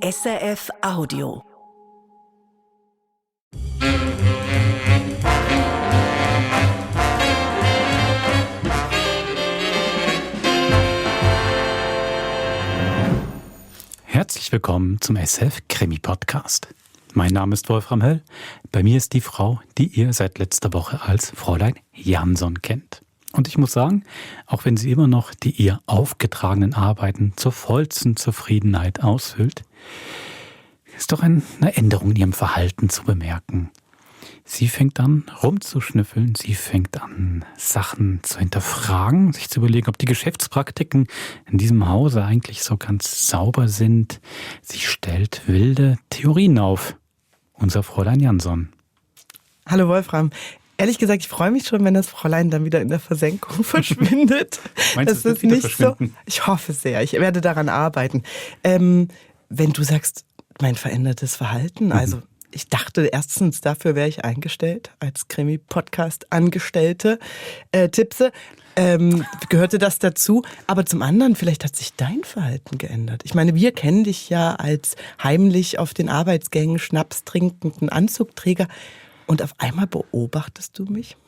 SRF Audio. Herzlich willkommen zum SRF Krimi Podcast. Mein Name ist Wolfram Höll. Bei mir ist die Frau, die ihr seit letzter Woche als Fräulein Jansson kennt. Und ich muss sagen, auch wenn sie immer noch die ihr aufgetragenen Arbeiten zur vollsten Zufriedenheit ausfüllt, ist doch eine Änderung in ihrem Verhalten zu bemerken. Sie fängt an, rumzuschnüffeln, sie fängt an, Sachen zu hinterfragen, sich zu überlegen, ob die Geschäftspraktiken in diesem Hause eigentlich so ganz sauber sind. Sie stellt wilde Theorien auf. Unser Fräulein Jansson. Hallo Wolfram. Ehrlich gesagt, ich freue mich schon, wenn das Fräulein dann wieder in der Versenkung verschwindet. Meinst du, es wird wieder verschwinden? So. Ich hoffe sehr. Ich werde daran arbeiten. Wenn du sagst, mein verändertes Verhalten, also ich dachte erstens, dafür wäre ich eingestellt als Krimi-Podcast-Angestellte. Tippse, gehörte das dazu. Aber zum anderen, vielleicht hat sich dein Verhalten geändert. Ich meine, wir kennen dich ja als heimlich auf den Arbeitsgängen Schnaps trinkenden Anzugträger. Und auf einmal beobachtest du mich?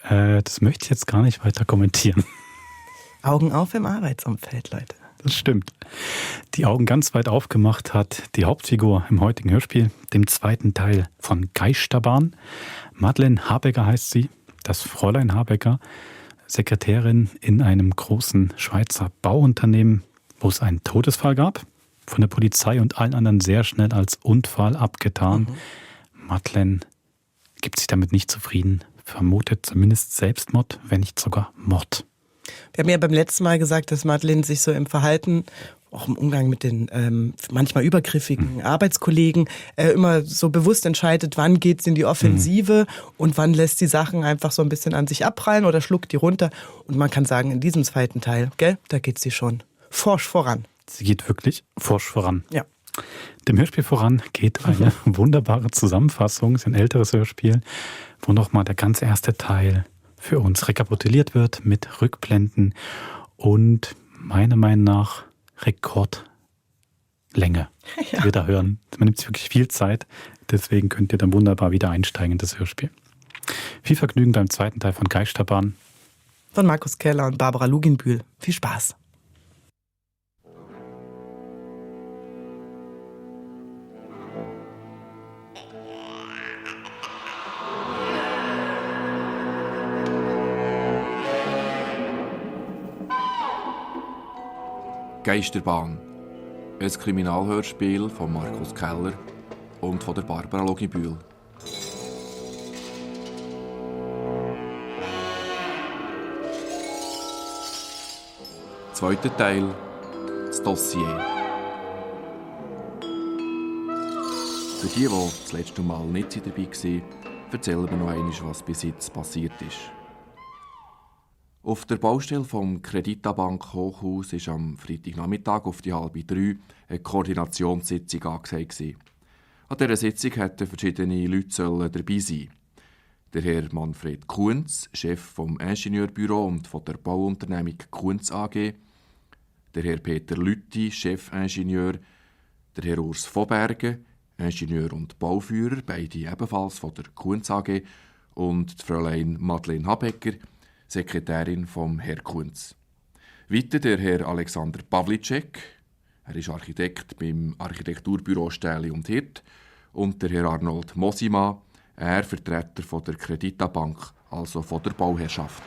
Das möchte ich jetzt gar nicht weiter kommentieren. Augen auf im Arbeitsumfeld, Leute. Das stimmt. Die Augen ganz weit aufgemacht hat die Hauptfigur im heutigen Hörspiel, dem zweiten Teil von Geisterbahn. Madeleine Habecker heißt sie, das Fräulein Habecker, Sekretärin in einem großen Schweizer Bauunternehmen, wo es einen Todesfall gab, von der Polizei und allen anderen sehr schnell als Unfall abgetan. Madeleine gibt sich damit nicht zufrieden, vermutet zumindest Selbstmord, wenn nicht sogar Mord. Wir haben ja beim letzten Mal gesagt, dass Madeleine sich so im Verhalten, auch im Umgang mit den manchmal übergriffigen Arbeitskollegen, immer so bewusst entscheidet, wann geht sie in die Offensive und wann lässt sie Sachen einfach so ein bisschen an sich abprallen oder schluckt die runter. Und man kann sagen, in diesem zweiten Teil, gell, da geht sie schon forsch voran. Sie geht wirklich forsch voran. Ja. Dem Hörspiel voran geht eine wunderbare Zusammenfassung, ist ein älteres Hörspiel, wo nochmal der ganz erste Teil für uns rekapituliert wird mit Rückblenden und meiner Meinung nach Rekordlänge, die wir da hören. Man nimmt sich wirklich viel Zeit, deswegen könnt ihr dann wunderbar wieder einsteigen in das Hörspiel. Viel Vergnügen beim zweiten Teil von Geisterbahn. Von Markus Keller und Barbara Luginbühl. Viel Spaß. Geisterbahn. Ein Kriminalhörspiel von Markus Keller und von der Barbara Luginbühl. Zweiter Teil. Das Dossier. Für die das letzte Mal nicht dabei waren, erzählen wir noch einmal, was bis jetzt passiert ist. Auf der Baustelle vom Creditabank Hochhaus war am Freitagnachmittag auf die 2:30 eine Koordinationssitzung angesagt. An dieser Sitzung hätten verschiedene Leute dabei sein. Der Herr Manfred Kunz, Chef vom Ingenieurbüro und von der Bauunternehmung Kunz AG, der Herr Peter Lütti, Chefingenieur, der Herr Urs Vobergen, Ingenieur und Bauführer, beide ebenfalls von der Kunz AG, und die Fräulein Madeleine Habecker, Sekretärin vom Herr Kunz. Weiter der Herr Alexander Pawlicek, er ist Architekt beim Architekturbüro Stähli und Hirt, und der Herr Arnold Mosima, er Vertreter von der Creditabank, also von der Bauherrschaft.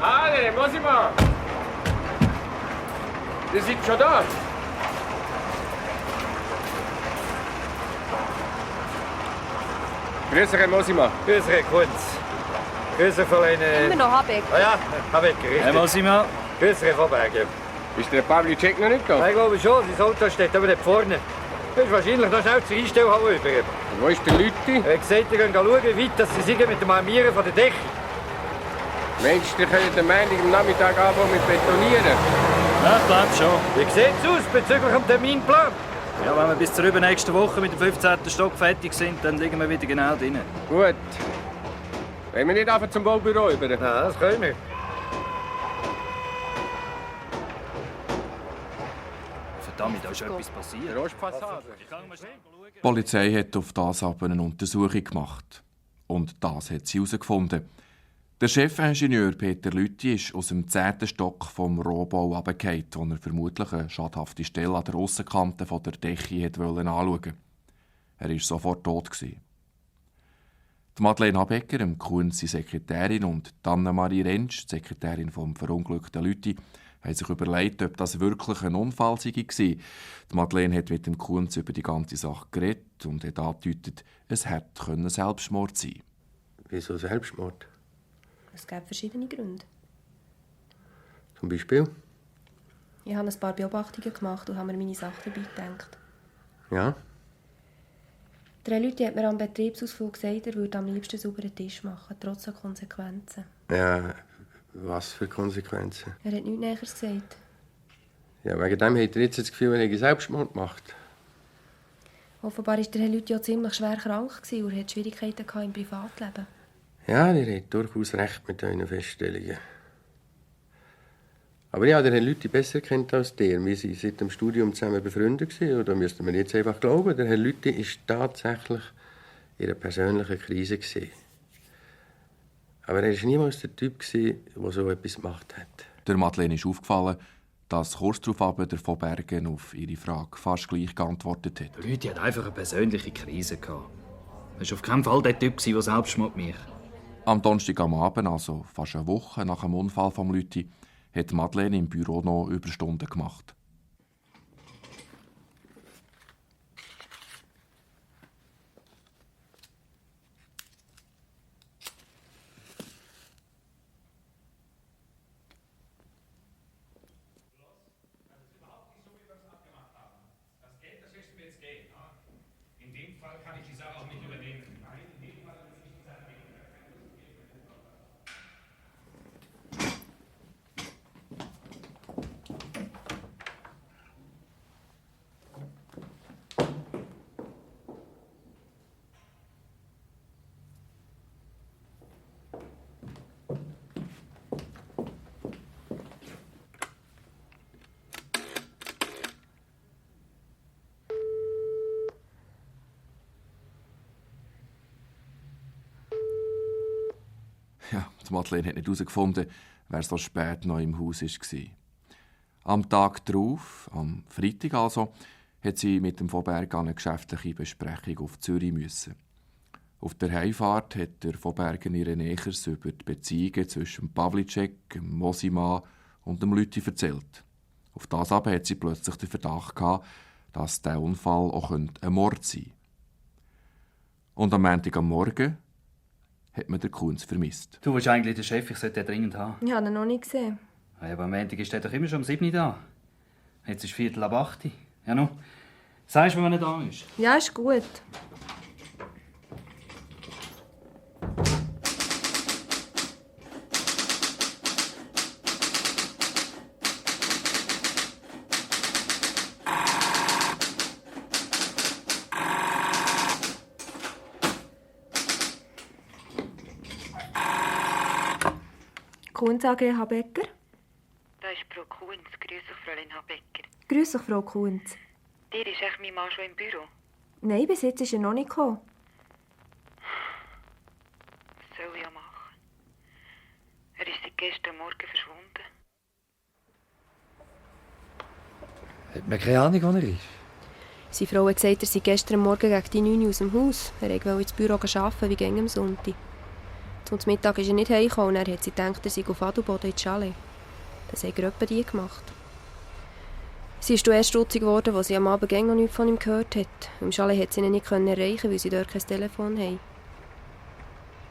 Herr Mosima! Ihr seid schon da? Grüß Herr Mosima. Grüß Herr Kunz. Grüß Fräulein... Immer noch Habeck. Ah ja, Habeck, richtig. Herr Mosima. Grüß Herr Vobergen. Ist der Pawlicek noch nicht da? Ich glaube schon, sein Auto steht aber dort vorne. Du hast wahrscheinlich noch schnell zur Einstellhalle rüber. Und wo ist der Lütti? Er hat gesagt, ihr könnt schauen, wie weit dass sie sind mit dem Armieren von der Decke. Meinst du, ihr könnt am Montag am Nachmittag anfangen mit Betonieren? Ja, ich glaube schon. Wie sieht es aus bezüglich dem Terminplan? Ja, wenn wir bis zur übernächsten Woche mit dem 15. Stock fertig sind, dann liegen wir wieder genau drin. Gut. Wenn wir nicht einfach zum Baubüro über. Ja, das können wir. Verdammt, da ist etwas passiert. Rostfassade. Die Polizei hat auf das aber eine Untersuchung gemacht. Und das hat sie herausgefunden. Der Chefingenieur Peter Lüthi ist aus dem 10. Stock vom Rohbau runtergefallen, wo er vermutlich eine schadhafte Stelle an der Aussenkante der Decke anschauen wollte. Er war sofort tot. Die Madeleine Habecker, Kunz, Sekretärin, und Anne-Marie Rentsch, die Sekretärin vom verunglückten Lüthi, haben sich überlegt, ob das wirklich ein Unfall war. Die Madeleine hat mit dem Kunz über die ganze Sache geredet und hat angedeutet, es hätte Selbstmord sein können. Wieso Selbstmord? Es gäbe verschiedene Gründe. Zum Beispiel? Ich habe ein paar Beobachtungen gemacht und habe mir meine Sachen dabei gedacht. Ja? Der Herr Lüthi hat mir am Betriebsausflug gesagt, er würde am liebsten einen sauberen Tisch machen, trotz der Konsequenzen. Ja, was für Konsequenzen? Er hat nichts Näheres gesagt. Ja, wegen dem hat er jetzt das Gefühl, er hätte Selbstmord gemacht. Offenbar war der Herr Lüthi auch ziemlich schwer krank und hatte Schwierigkeiten im Privatleben. Ja, ihr habt durchaus recht mit euren Feststellungen. Aber ich habe den Herrn Lüthi besser kennt als der. Wir waren seit dem Studium zusammen befreundet und da müssten wir jetzt einfach glauben, der Herr Lüthi war tatsächlich in einer persönlichen Krise. Aber er war niemals der Typ, der so etwas gemacht hat. Der Madeleine ist aufgefallen, dass kurz darauf der von Bergen auf ihre Frage fast gleich geantwortet hat. Der Lüthi hat einfach eine persönliche Krise gehabt. Er war auf keinen Fall der Typ, der Selbstmord macht. Am Donnerstag am Abend, also fast eine Woche nach dem Unfall vom Lüthi, hat Madeleine im Büro noch Überstunden gemacht. Ja, die Madeleine hat nicht herausgefunden, wer so spät noch im Haus war. Am Tag darauf, am Freitag also, hat sie mit dem von Berg an eine geschäftliche Besprechung auf Zürich müssen. Auf der Heimfahrt hat der von Bergen ihre Näheres über die Beziehungen zwischen Pavlicek, Mosima und dem Lüthi erzählt. Auf das aber hat sie plötzlich den Verdacht gehabt, dass der Unfall auch ein Mord sein könnte. Und am Montag am Morgen hat man den Kunz vermisst. Du willst eigentlich den Chef, ich sollte den dringend haben. Ich habe ihn noch nicht gesehen. Ja, aber am Montag ist der doch immer schon um 7 Uhr da. Jetzt ist 7:45. Ja, nun. Sagst du, wenn er da ist? Ja, ist gut. Kunz AG Habecker. Da ist Frau Kunz. Grüß dich, Fräulein Habecker. Grüß dich, Frau Kunz. Dir ist echt mein Mann schon im Büro. Nein, bis jetzt ist er noch nicht gekommen. Was soll ich machen? Er ist seit gestern Morgen verschwunden. Hat man keine Ahnung, wo er ist? Seine Frau hat gesagt, er sei gestern Morgen gegen die 9 Uhr aus dem Haus. Er wollte ins Büro arbeiten, wie gegen am Sonntag. Zum Mittag ist er nicht heimgekommen und er hat sie gedacht, er sei auf Adelboden ins Chalet. Das haben Gröppe die gemacht. Sie ist erst stutzig geworden, als sie am Abend noch nichts von ihm gehört hat. Im Chalet hat sie ihn nicht erreichen, weil sie dort kein Telefon haben.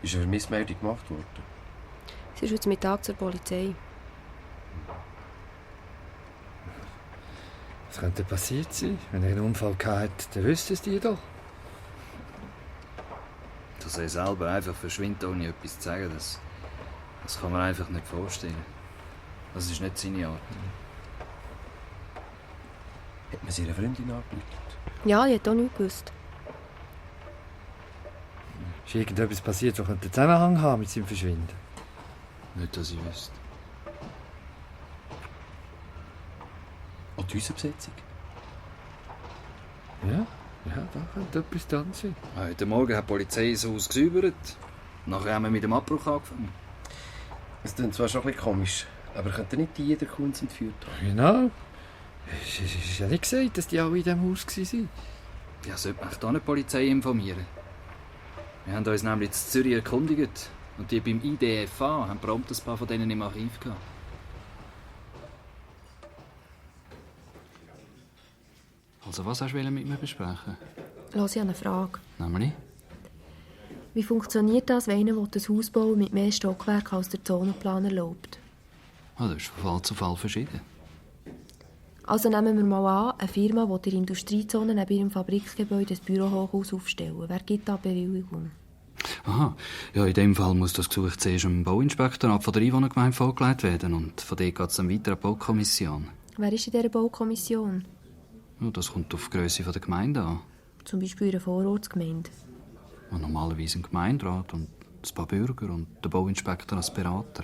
Ist eine Missmeldung gemacht worden? Sie ist heute Mittag zur Polizei. Was könnte passiert sein? Wenn er einen Unfall hatte, dann wüsste es die doch. Dass er selber einfach verschwindet, ohne etwas zu sagen, das kann man einfach nicht vorstellen. Das ist nicht seine Art. Hat man seine Freundin angerufen? Ja, ich hätte auch nichts gewusst. Ist irgendetwas passiert, was einen Zusammenhang haben mit seinem Verschwinden? Nicht, dass ich wüsste. Und die Hausbesetzung? Ja, da könnte etwas dran sein. Heute Morgen hat die Polizei das Haus gesäubert. Nachher haben wir mit dem Abbruch angefangen. Es klingt zwar schon ein bisschen komisch, aber könnte nicht jeder Kunst entführt haben? Genau. Es ist ja nicht gesagt, dass die alle in diesem Haus waren. Ja, sollte man da nicht die Polizei informieren? Wir haben uns nämlich in Zürich erkundigt. Und die beim IDFA haben prompt ein paar von denen im Archiv gehabt. Also, was hast du mit mir besprechen? Los, ich habe eine Frage. Nämlich? Wie funktioniert das, wenn einer das Haus bauen mit mehr Stockwerken als der Zonenplan erlaubt? Das ist von Fall zu Fall verschieden. Also nehmen wir mal an, eine Firma will in der Industriezone neben ihrem Fabrikgebäude ein Bürohochhaus aufstellen. Wer gibt da Bewilligung? Aha, ja, in dem Fall muss das Gesuch zuerst dem Bauinspektorat von der Einwohnergemeinde vorgelegt werden und von dort geht es dann weiter an die Baukommission. Wer ist in dieser Baukommission? Ja, das kommt auf die Grösse der Gemeinde an. Zum Beispiel in einer Vorortsgemeinde. Ja, normalerweise ein Gemeinderat und ein paar Bürger und der Bauinspektor als Berater.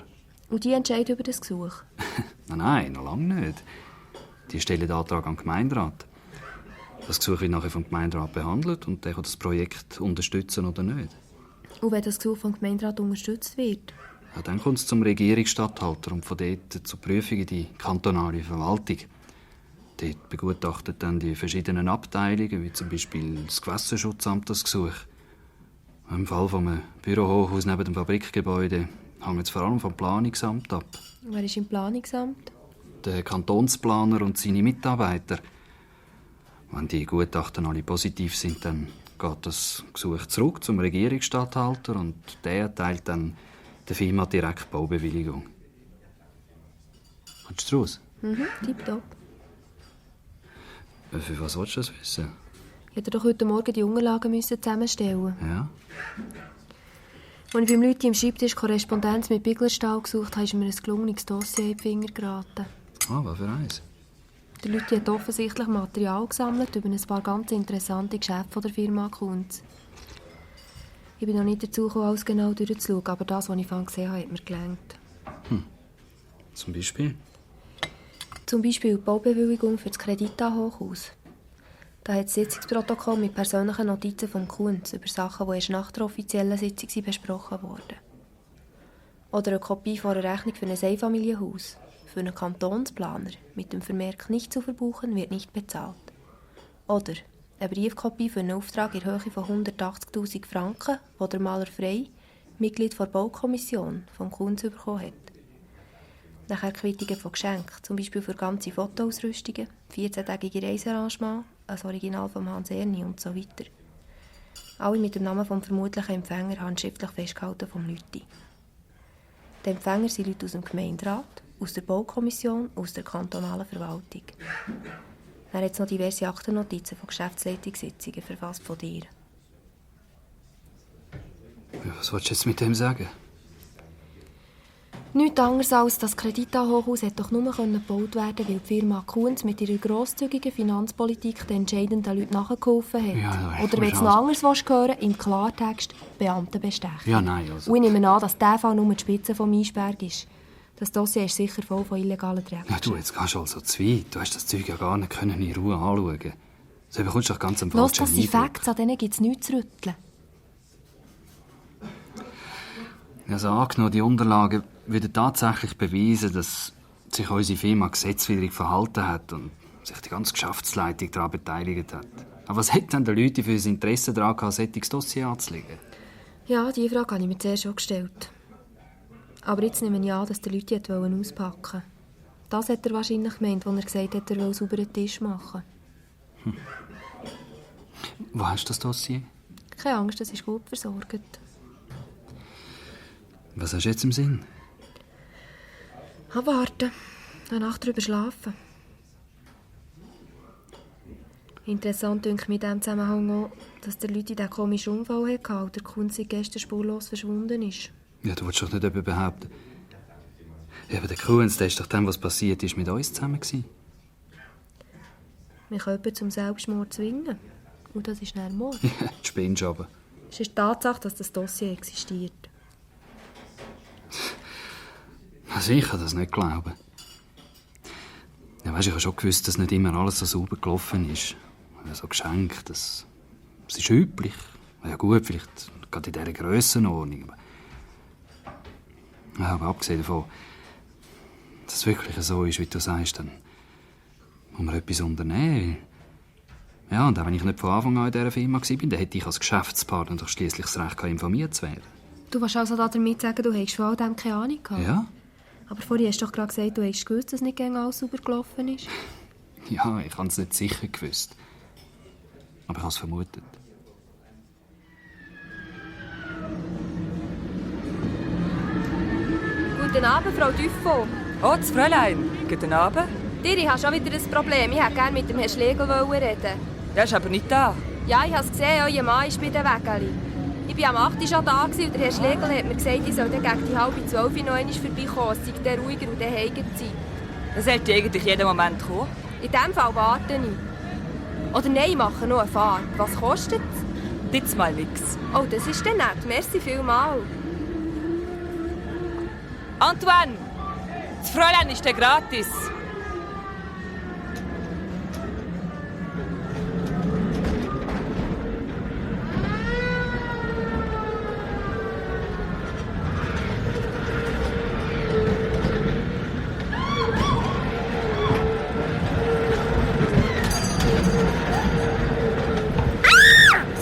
Und die entscheiden über das Gesuch? Nein, noch lange nicht. Die stellen den Antrag an den Gemeinderat. Das Gesuch wird nachher vom Gemeinderat behandelt und der kann das Projekt unterstützen oder nicht. Und wenn das Gesuch vom Gemeinderat unterstützt wird? Ja, dann kommt es zum Regierungsstatthalter und von dort zur Prüfung in die kantonale Verwaltung. Dort begutachtet dann die verschiedenen Abteilungen, wie zum Beispiel das Gewässerschutzamt, das Gesuch. Im Fall von einem Bürohochhaus neben dem Fabrikgebäude hängt es vor allem vom Planungsamt ab. Wer ist im Planungsamt? Der Kantonsplaner und seine Mitarbeiter. Wenn die Gutachten alle positiv sind, dann geht das Gesuch zurück zum Regierungsstatthalter und der erteilt dann der Firma direkt Baubewilligung. Kommst du raus? Tipptopp. Für was willst du das wissen? Ich hätte doch heute Morgen die Unterlagen zusammenstellen. Ja? Als ich beim Leuten im Schreibtisch Korrespondenz mit Biglerstahl gesucht habe, ist mir ein gelungenes Dossier in die Finger geraten. Was für eins? Der Leute hat offensichtlich Material gesammelt über ein paar ganz interessante Geschäfte der Firma Kunz. Ich bin noch nicht dazu gekommen, alles genau durchzuschauen, aber das, was ich gesehen habe, hat mir gelangt. Zum Beispiel? Zum Beispiel die Baubewilligung für das Kredita-Hochhaus. Da hat das Sitzungsprotokoll mit persönlichen Notizen vom Kunz über Sachen, die erst nach der offiziellen Sitzung besprochen wurden. Oder eine Kopie von einer Rechnung für ein Einfamilienhaus. Für einen Kantonsplaner mit dem Vermerk «Nicht zu verbuchen» wird nicht bezahlt. Oder eine Briefkopie für einen Auftrag in Höhe von 180'000 Franken, den der Maler Frey, Mitglied der Baukommission, vom Kunz bekommen hat. Nachher Quittungen von Geschenken, zum Beispiel für ganze Fotoausrüstungen, 14-tägige Reisearrangements, ein Original von Hans Erni und so weiter. Alle mit dem Namen des vermutlichen Empfänger handschriftlich festgehalten vom Leute. Die Empfänger sind Leute aus dem Gemeinderat, aus der Baukommission, aus der kantonalen Verwaltung. Dann hat es noch diverse Aktennotizen von Geschäftsleitungssitzungen, verfasst von dir. Was willst du jetzt mit dem sagen? Nichts anderes als das Kredita-Hochhaus hätte doch nur gebaut werden, weil die Firma Kunz mit ihrer grosszügigen Finanzpolitik den entscheidenden Leuten nachgeholfen hat. Ja, oder wenn du es noch anders hören willst, im Klartext Beamten bestechen. Ja, nein, also... Und ich nehme an, dass dieser Fall nur die Spitze vom Eisberg ist. Das Dossier ist sicher voll von illegalen Trägern. Ja, du, jetzt gehst du also zu weit. Du hast das Zeug ja gar nicht in Ruhe anschauen. So bekommst du doch ganz am Los, falschen das sind Eindruck. Facts, an denen gibt es nichts zu rütteln. Also angenommen, die Unterlagen würden tatsächlich beweisen, dass sich unsere Firma gesetzwidrig verhalten hat und sich die ganze Geschäftsleitung daran beteiligt hat. Aber was hätten denn die Leute für ein Interesse daran gehabt, ein solches Dossier anzulegen? Ja, diese Frage habe ich mir zuerst schon gestellt. Aber jetzt nehme ich an, dass die Leute auspacken wollten. Das hat er wahrscheinlich gemeint, als er gesagt hat, er will einen sauberen Tisch machen. Wo hast du das Dossier? Keine Angst, das ist gut versorgt. Was hast du jetzt im Sinn? Warten. Eine Nacht drüber schlafen. Interessant dünkt mir in diesem Zusammenhang auch, dass der Leute diesen komischen Unfall hatten und der Kunz seit gestern spurlos verschwunden ist. Ja, du willst doch nicht jemand behaupten. Ja, aber der Kunz, der ist doch dem, was passiert ist, mit uns zusammen gewesen. Wir können jemanden zum Selbstmord zwingen. Und das ist dann Mord. Ja, du spinnst aber. Es ist die Tatsache, dass das Dossier existiert. Also ich kann das nicht glauben. Ja, weißt, ich habe schon gewusst, dass nicht immer alles so sauber gelaufen ist. So Geschenke, das ist üblich. Ja gut, vielleicht gerade in dieser Grössenordnung. Ja, aber abgesehen davon, dass es wirklich so ist, wie du sagst, dann muss man etwas unternehmen. Ja, und auch wenn ich nicht von Anfang an in dieser Firma war, dann hätte ich als Geschäftspartner doch schliesslich das Recht, informiert zu werden. Du willst also damit sagen, du hättest von all dem keine Ahnung gehabt? Ja. Aber vorhin hast du doch gerade gesagt, du hättest gewusst, dass nicht gegen alles sauber gelaufen ist. Ja, ich habe es nicht sicher gewusst. Aber ich habe es vermutet. Guten Abend, Frau Duffo. Oh, das Fräulein. Guten Abend. Ich habe schon wieder ein Problem. Ich wollte gerne mit dem Herrn Schlegel reden. Der ist aber nicht da. Ja, ich habe es gesehen, euer Mann ist bei den Wägeli. Ich war am 8. Uhr schon da und der Herr Schlegel hat mir gesagt, ich soll dann gegen die 11:30 noch einmal vorbeikommen. Es sei dann ruhiger und dann heim sein. Das sollte eigentlich jeden Moment kommen. In diesem Fall warte ich. Oder nein, ich mache noch eine Fahrt. Was kostet es? Jetzt mal nix. Oh, das ist dann nett. Merci vielmals. Antoine! Das Fräulein ist dann gratis.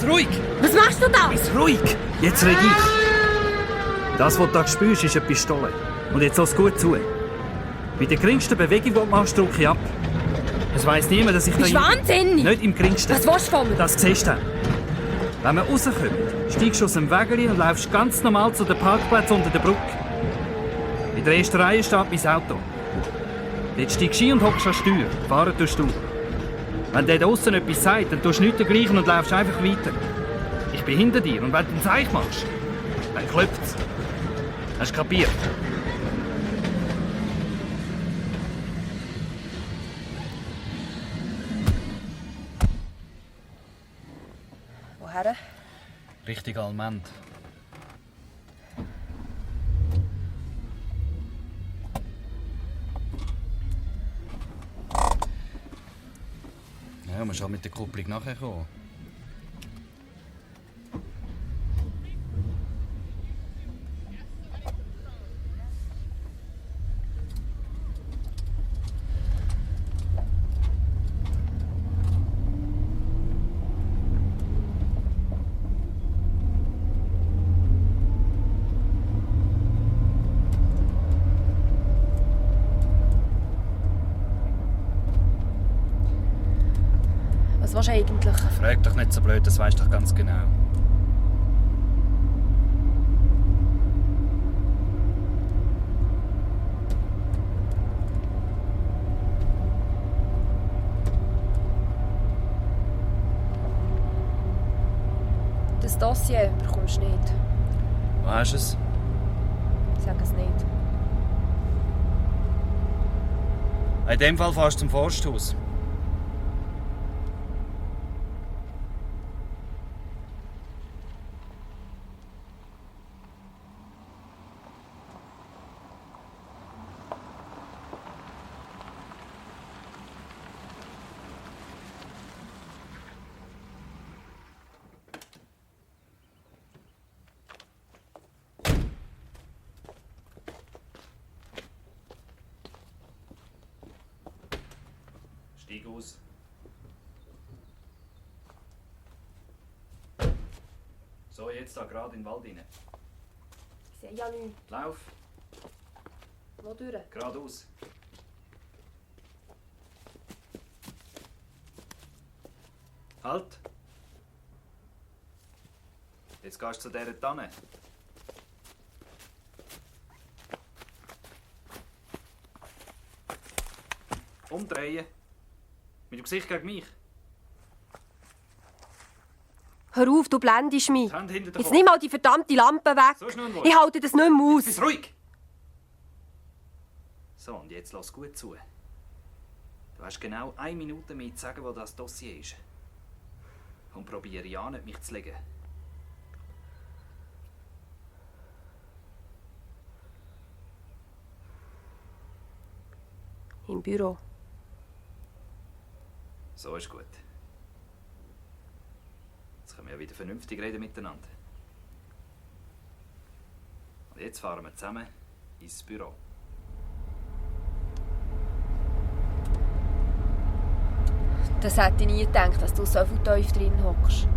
Ruhig! Was machst du da? Bist ruhig! Jetzt rede ich. Das, was du da spürst, ist eine Pistole. Und jetzt lass gut zu. Bei der geringsten Bewegung, die du machst, drücke ich ab. Es weiss niemand, dass ich da... Bist du wahnsinnig? Nicht im geringsten. Was willst du von mir? Das siehst du. Wenn wir rauskommen, steigst du aus dem Wägeli und läufst ganz normal zu den Parkplätzen unter der Brücke. In der ersten Reihe steht mein Auto. Dort steigst du ein und hockst an die Steuer. Fahren tust du. Wenn der da aussen etwas sagt, dann tust du nichts dergleichen und läufst einfach weiter. Ich bin hinter dir und wenn du ein Zeichen machst, dann klopft's. Hast du kapiert? Woher? Richtig Almend. Ja, man schon mit der Kupplung nachher kommen. Was willst du eigentlich? Frag doch nicht so blöd, das weisst doch ganz genau. Das Dossier bekommst du nicht. Wo hast du es? Sag es nicht. In dem Fall fährst du zum Forsthaus. Steig aus. So, jetzt da gerade in den Wald rein. Ich sehe ja nichts. Lauf. Wo durch? Geradeaus. Halt. Jetzt gehst du zu dieser Tanne. Umdrehen. Mit dem Gesicht gegen mich. Hör auf, du blendest mich. Die Hand hinter der Jetzt Kopf. nimm mal die verdammte Lampe weg. So ist nun wohl. Ich halte das nicht mehr aus. Jetzt bist ruhig. So, und jetzt lass gut zu. Du hast genau 1 Minute mir zu sagen, wo das Dossier ist. Und probiere ja nicht, mich zu legen. im Büro. So ist gut. Jetzt können wir ja wieder vernünftig reden miteinander. Und jetzt fahren wir zusammen ins Büro. Das hätte ich nie gedacht, dass du so viel tief drin hockst.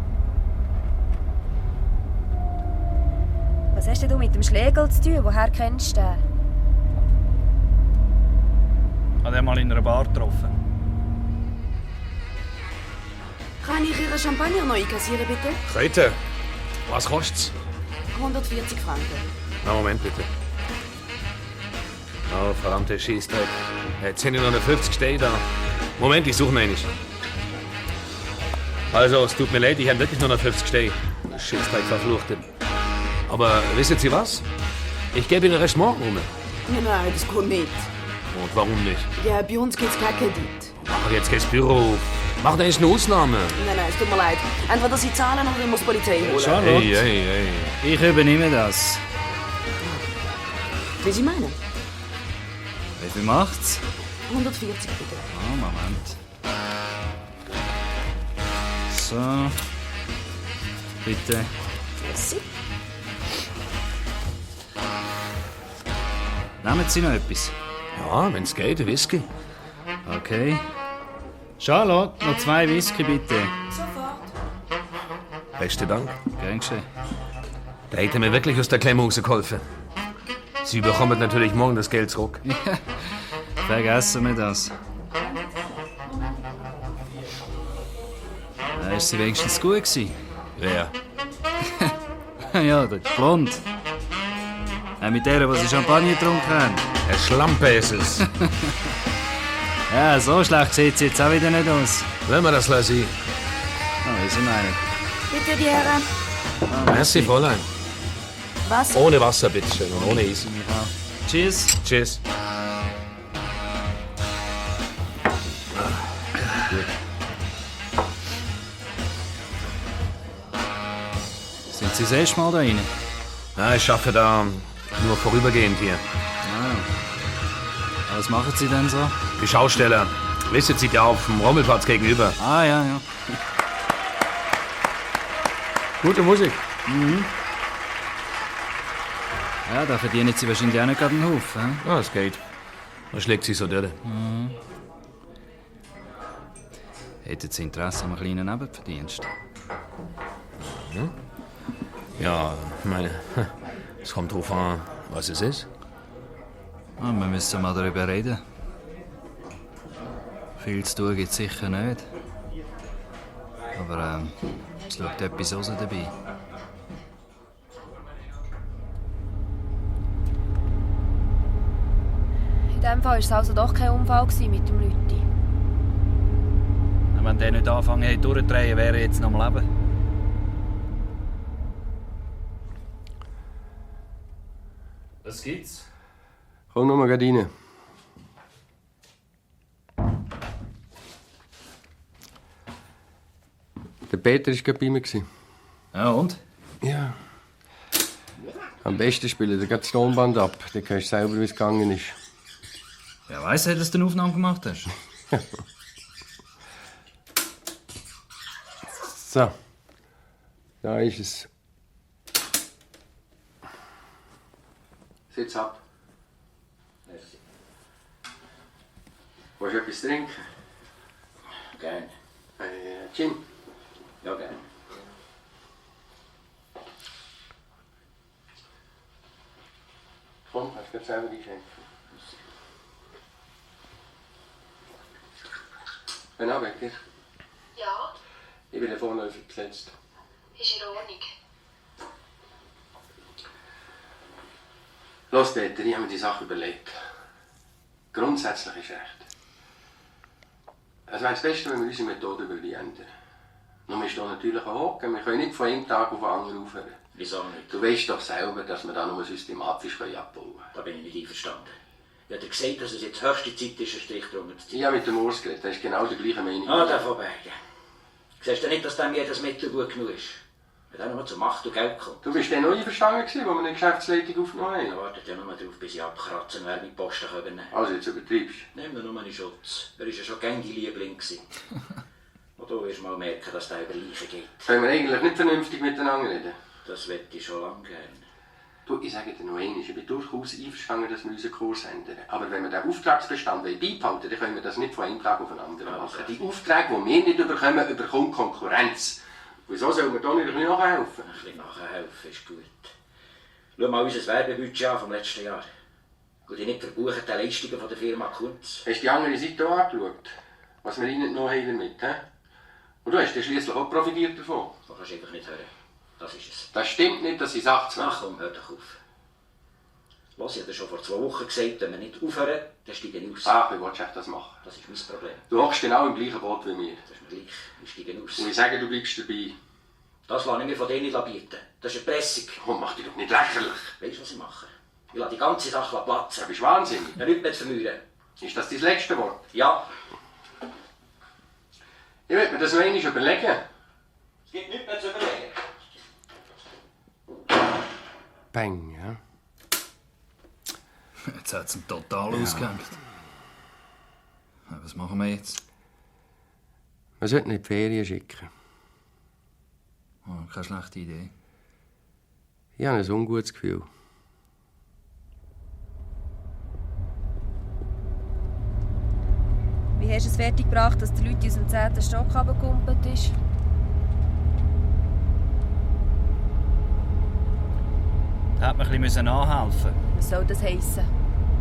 Was hast denn du mit dem Schlegel zu tun? Woher kennst du den? Ich habe ihn mal in einer Bar getroffen. Kann ich Ihre Champagner noch einkassieren, bitte? Kröte, was kostet's? 140 Franken. Na, Moment bitte. Oh, verdammte Schießdreck. Jetzt sind noch 50 Steine da. Moment, ich suche noch einen. Also, es tut mir leid, ich habe wirklich nur noch 50 Steine. Schießdreck verfluchte. Aber wissen Sie was? Ich gebe Ihnen Rest morgen rum. Nein, das geht nicht. Und warum nicht? Ja, bei uns gibt's keinen Kredit. Mach jetzt kein Büro. Mach da jetzt eine Ausnahme. Nein, es tut mir leid. Entweder Sie zahlen oder ich muss die Polizei holen. Charlotte, Hey. ich übernehme das. Wie Sie meinen? Wie viel macht's? 140 bitte. Oh, Moment. So. Bitte. Merci. Nehmen Sie noch etwas? Ja, wenn's geht, Whisky. Okay. Charlotte, noch 2 Whisky, bitte. Sofort. Besten Dank. Gern geschehen. Da hätte mir wirklich aus der Klemme rausgeholfen. Sie bekommen natürlich morgen das Geld zurück. Ja, vergessen wir das. Ist sie wenigstens gut gewesen? Wer? Ja, das ist blond. Mit der, die sie Champagner getrunken haben. Eine Schlampe ist es. Ja, so schlecht sieht sie jetzt auch wieder nicht aus. Wollen wir das lassen? Oh, wie Sie meinen. Bitte, die Herren. Merci, Fräulein. Was? Ohne Wasser, bitteschön, und ohne Eis. Tschüss. Tschüss. Sind Sie das erste Mal da rein? Ja, ich arbeite da nur vorübergehend hier. Ah. Was machen Sie denn so? Die Schausteller. Wissen Sie ja auf dem Rommelplatz gegenüber. Ah, ja. Gute Musik. Mhm. Ja, da verdienen Sie wahrscheinlich auch nicht gerade einen Haufen. Ja, es geht. Man schlägt sich so durch. Mhm. Hätten Sie Interesse an einem kleinen Nebenverdienst? Mhm. Ja, ich meine, es kommt drauf an, was es ist. Ja, wir müssen mal darüber reden. Viel zu tun gibt es sicher nicht. Aber es schaut etwas raus dabei. In diesem Fall war es also doch kein Unfall mit dem Lütti. Wenn der nicht anfangen hätte durchzudrehen, wäre er jetzt noch am Leben. Was gibt's? Komm noch mal rein. Der Peter war gerade bei mir. Ja, und? Ja. Am besten spielen wir das Tonband ab. Dann kannst du selber, wie es gegangen ist. Wer weiss, dass du eine Aufnahme gemacht hast? So. Da ist es. Sitz ab. Merci. Willst du etwas trinken? Gerne. Gin? Ja, gerne. Komm, hast du dir selber geschenkt. Wenn auch weg ist. Ja, Ich bin vorne versetzt. ist in Ordnung. Los, Peter, ich habe mir die Sache überlegt. Grundsätzlich ist recht. Es wäre das Beste, wenn wir unsere Methode ändern würden. Nun ist da natürlich ein Hocken. Wir können nicht von einem Tag auf den anderen aufhören. Wieso nicht? Du weißt doch selber, dass wir da nur systematisch abbauen können. Da bin ich nicht einverstanden. Ich habe gesagt, dass es jetzt höchste Zeit ist, einen Strich drunter zu ziehen. Ich habe mit dem Urs geredet, der ist genau der gleichen Meinung. Ah, der von beiden. Siehst du nicht, dass dem jedes Mittel gut genug ist? Wenn er nur zur Macht und Geld kommt. Du bist dann noch einverstanden, als wir eine Geschäftsleitung aufgenommen haben? Er wartet ja nur darauf, bis ich abkratzen und er mit Posten übernehmen kann. Also jetzt übertreibst du. Nimm ihn nur in Schutz. Er war ja schon gängig Liebling. Und du wirst mal merken, dass der über Leichen geht. Können wir eigentlich nicht vernünftig miteinander reden? Das möchte ich schon lange gerne. Du, ich sage dir noch einmal, ich bin durchaus einverstanden, dass wir unseren Kurs ändern. Aber wenn wir den Auftragsbestand beibehalten, dann können wir das nicht von einem Tag auf den anderen machen. Die Aufträge, die wir nicht bekommen, bekommt Konkurrenz. Wieso sollen wir da nicht nachhelfen? Ein bisschen nachhelfen ist gut. Schau mal unser Werbebudget an vom letzten Jahr. Und die nicht verbuchten Leistungen von der Firma Kunz. Hast du die andere Seite auch angeschaut? Was wir reingenommen haben damit, he? Und du hast schliesslich auch profitiert davon. Du kannst einfach nicht hören. Das ist es. Das stimmt nicht, dass ich Sachen mache. Ach komm, hör doch auf. Los, ich habe dir schon vor 2 Wochen gesagt, wenn wir nicht aufhören, dann steigen aus. Ach, wie willst du das machen? Das ist mein Problem. Du hockst genau im gleichen Boot wie mir. Das ist mir gleich. Wir steigen aus. Und ich sage, du bleibst dabei. Das lasse ich mir von denen nicht bieten. Das ist eine Pressung. Oh, mach dich doch nicht lächerlich. Weißt du, was ich mache? Ich lasse die ganze Sache platzen. Du bist wahnsinnig. Ja, nichts mehr zu verlieren. Ist das dein letzte Wort? Ja. Ich will mir das noch einmal überlegen. Es gibt nichts mehr zu überlegen. Bang, ja. Jetzt hat es ihn total ausgehängt. Was machen wir jetzt? Wir sollten in die Ferien schicken. Oh, keine schlechte Idee. Ich habe ein ungutes Gefühl. Wie hast du es fertiggebracht, dass die Leute aus dem 10. Stock runtergekumpelt ist? Da hätte man ein bisschen nachhelfen müssen. Was soll das heissen?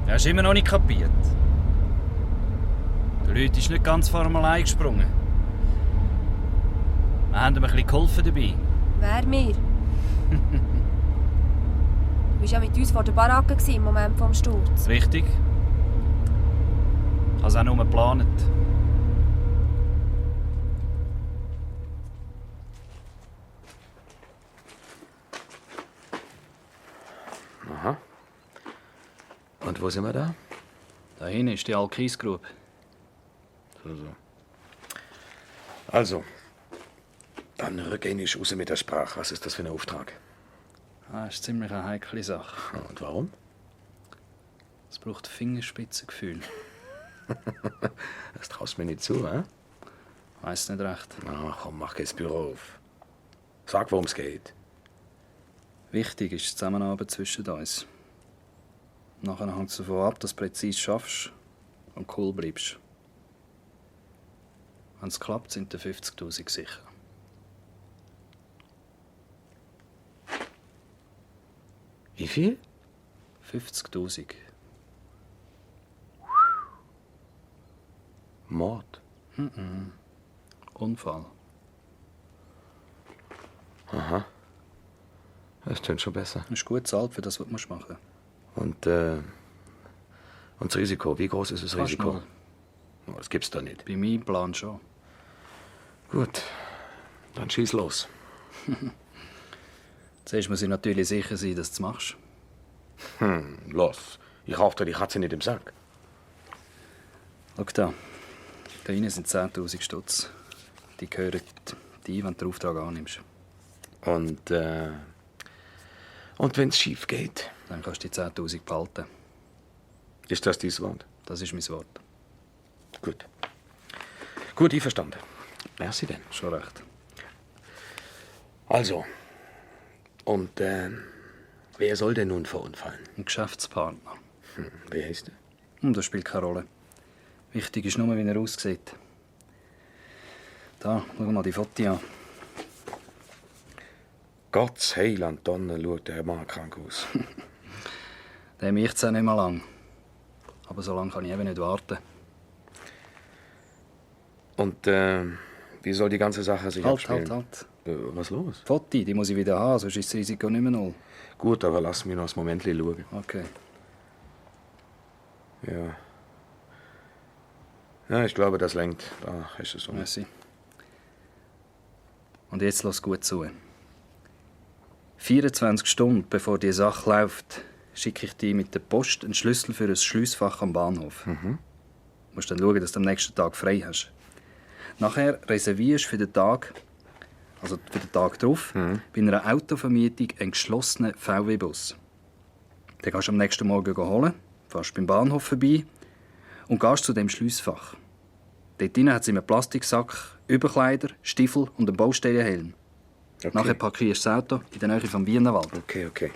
Ja, hast du immer noch nicht kapiert. Der Leute ist nicht ganz vor ihm allein gesprungen. Wir haben ihm ein bisschen geholfen dabei. Wer mir? Du warst ja mit uns vor der Baracke im Moment des Sturzes. Richtig. Ich habe es auch nur geplant. Aha. Und wo sind wir da? Da hinten ist die Alkisgrube. Also, dann rück ich raus mit der Sprache. Was ist das für ein Auftrag? Das ist ziemlich eine heikle Sache. Und warum? Es braucht Fingerspitzengefühl. Das traust mir nicht zu, hä? Weiss nicht recht. Ach komm, mach das Büro auf. Sag, worum es geht. Wichtig ist die Zusammenarbeit zwischen uns. Nachher hängt es davon ab, dass du präzise schaffst und cool bleibst. Wenn es klappt, sind die 50'000 sicher. Wie viel? 50'000. Mord? Unfall. Aha. Das klingt schon besser. Das ist gut bezahlt für das, was du machen musst. Und das Risiko, wie groß ist das Fast Risiko? null. Oh, das gibt's doch nicht. Bei meinem Plan schon. Gut, dann schieß los. Zuerst muss ich natürlich sicher sein, dass du es machst. Los. Ich rauche dir die Katze nicht im Sack. Schau da. Da hinten sind 10'000 Stutz. Die gehören dir, wenn du den Auftrag annimmst. Und wenn es schief geht? Dann kannst du die 10'000 behalten. Ist das dein Wort? Das ist mein Wort. Gut. Gut, einverstanden. Merci denn. Schon recht. Also. Und wer soll denn nun verunfallen? Ein Geschäftspartner. Wer heißt er? Das spielt keine Rolle. Wichtig ist nur, wie er aussieht. Da, schau mal die Fotos an. Gottes Heiland, Donner, schaut der Mann krank aus. Der mich zwar nicht mehr lang. Aber so lange kann ich eben nicht warten. Und wie soll die ganze Sache sich abspielen? Halt. Was los? Fotos, die muss ich wieder haben, sonst ist das Risiko nicht mehr null. Gut, aber lass mich noch ein Moment schauen. Okay. Ja. Ja, ich glaube, das lenkt. Da ist es so. Merci. Und jetzt lass gut zu. 24 Stunden bevor die Sache läuft, schicke ich dir mit der Post einen Schlüssel für ein Schliessfach am Bahnhof. Du musst dann schauen, dass du am nächsten Tag frei hast. Nachher reservierst du für den Tag also für den Tag drauf, bei einer Autovermietung einen geschlossenen VW-Bus. Den gehst du am nächsten Morgen holen, fährst beim Bahnhof vorbei und gehst zu dem Schliessfach. Dort drin hat es in einem Plastiksack Überkleider, Stiefel und einen Baustellenhelm. Okay. Nachher parkierst du das Auto in der Nähe vom Wienenwald. Okay.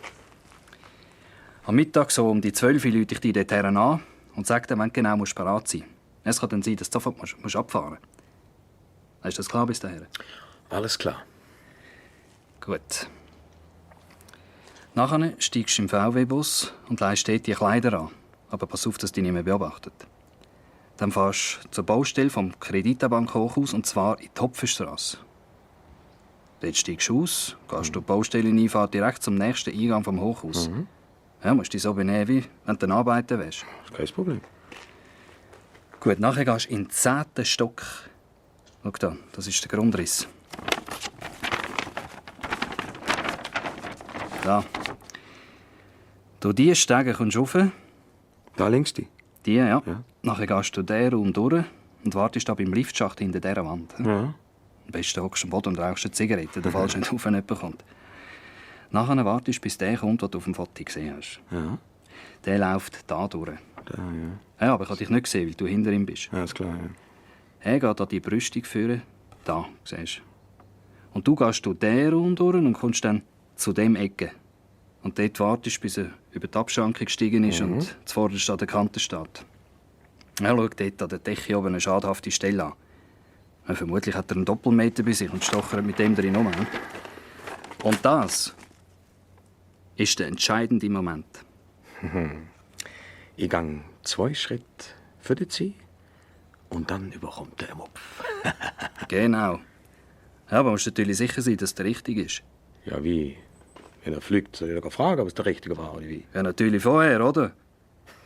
Am Mittag so um die 12 Uhr rufe ich dich dort an und sage dir, wenn du genau bereit sein musst. Es kann dann sein, dass du sofort musst abfahren musst. Ist das klar bis dahin? Alles klar. Gut. Nachher steigst du im VW-Bus und leihst dort die Kleider an. Aber pass auf, dass dich niemand beobachtet. Dann fährst du zur Baustelle vom Kreditabank Hochhaus, und zwar in die Hopfenstrasse. Dort steigst du aus, gehst durch die Baustelle rein, fährst direkt zum nächsten Eingang vom Hochhaus. Ja, musst dich so benehmen, wie wenn du arbeiten willst. Kein Problem. Gut, nachher gehst du in den 10. Stock. Schau da, das ist der Grundriss. Da. Durch diese Stege kommst du rauf. Da links die? Die, ja. Nachher gehst du diesen Raum durch und wartest da beim Liftschacht hinter dieser Wand. Ja. Am besten hockst du am Boden und rauchst eine Zigarette, der falls nicht auf jemand kommt. Nachher wartest du, bis der kommt, den du auf dem Foto gesehen hast. Ja. Der läuft da durch. Da, ja. Ja, aber ich habe dich nicht gesehen, weil du hinter ihm bist. Ja, ist klar, ja. Er geht an die Brüstung führen. Da, siehst du. Und du gehst durch diesen Raum durch und kommst dann zu dem Ecke. Und dort wartest du, bis er über die Abschrankung gestiegen ist und zuvorderst an der Kante steht. Er schaut dort an der Decke oben eine schadhafte Stelle an. Ja, vermutlich hat er einen Doppelmeter bei sich und stochert mit dem drin um. Und das ist der entscheidende Moment. Ich gehe 2 Schritte für die Zieh und dann überkommt der Mopf. Genau. Ja, aber musst du natürlich sicher sein, dass der richtig ist. Ja, wie? Wenn er fliegt, soll ich doch fragen, ob es der Richtige war oder wie? Ja, natürlich vorher, oder?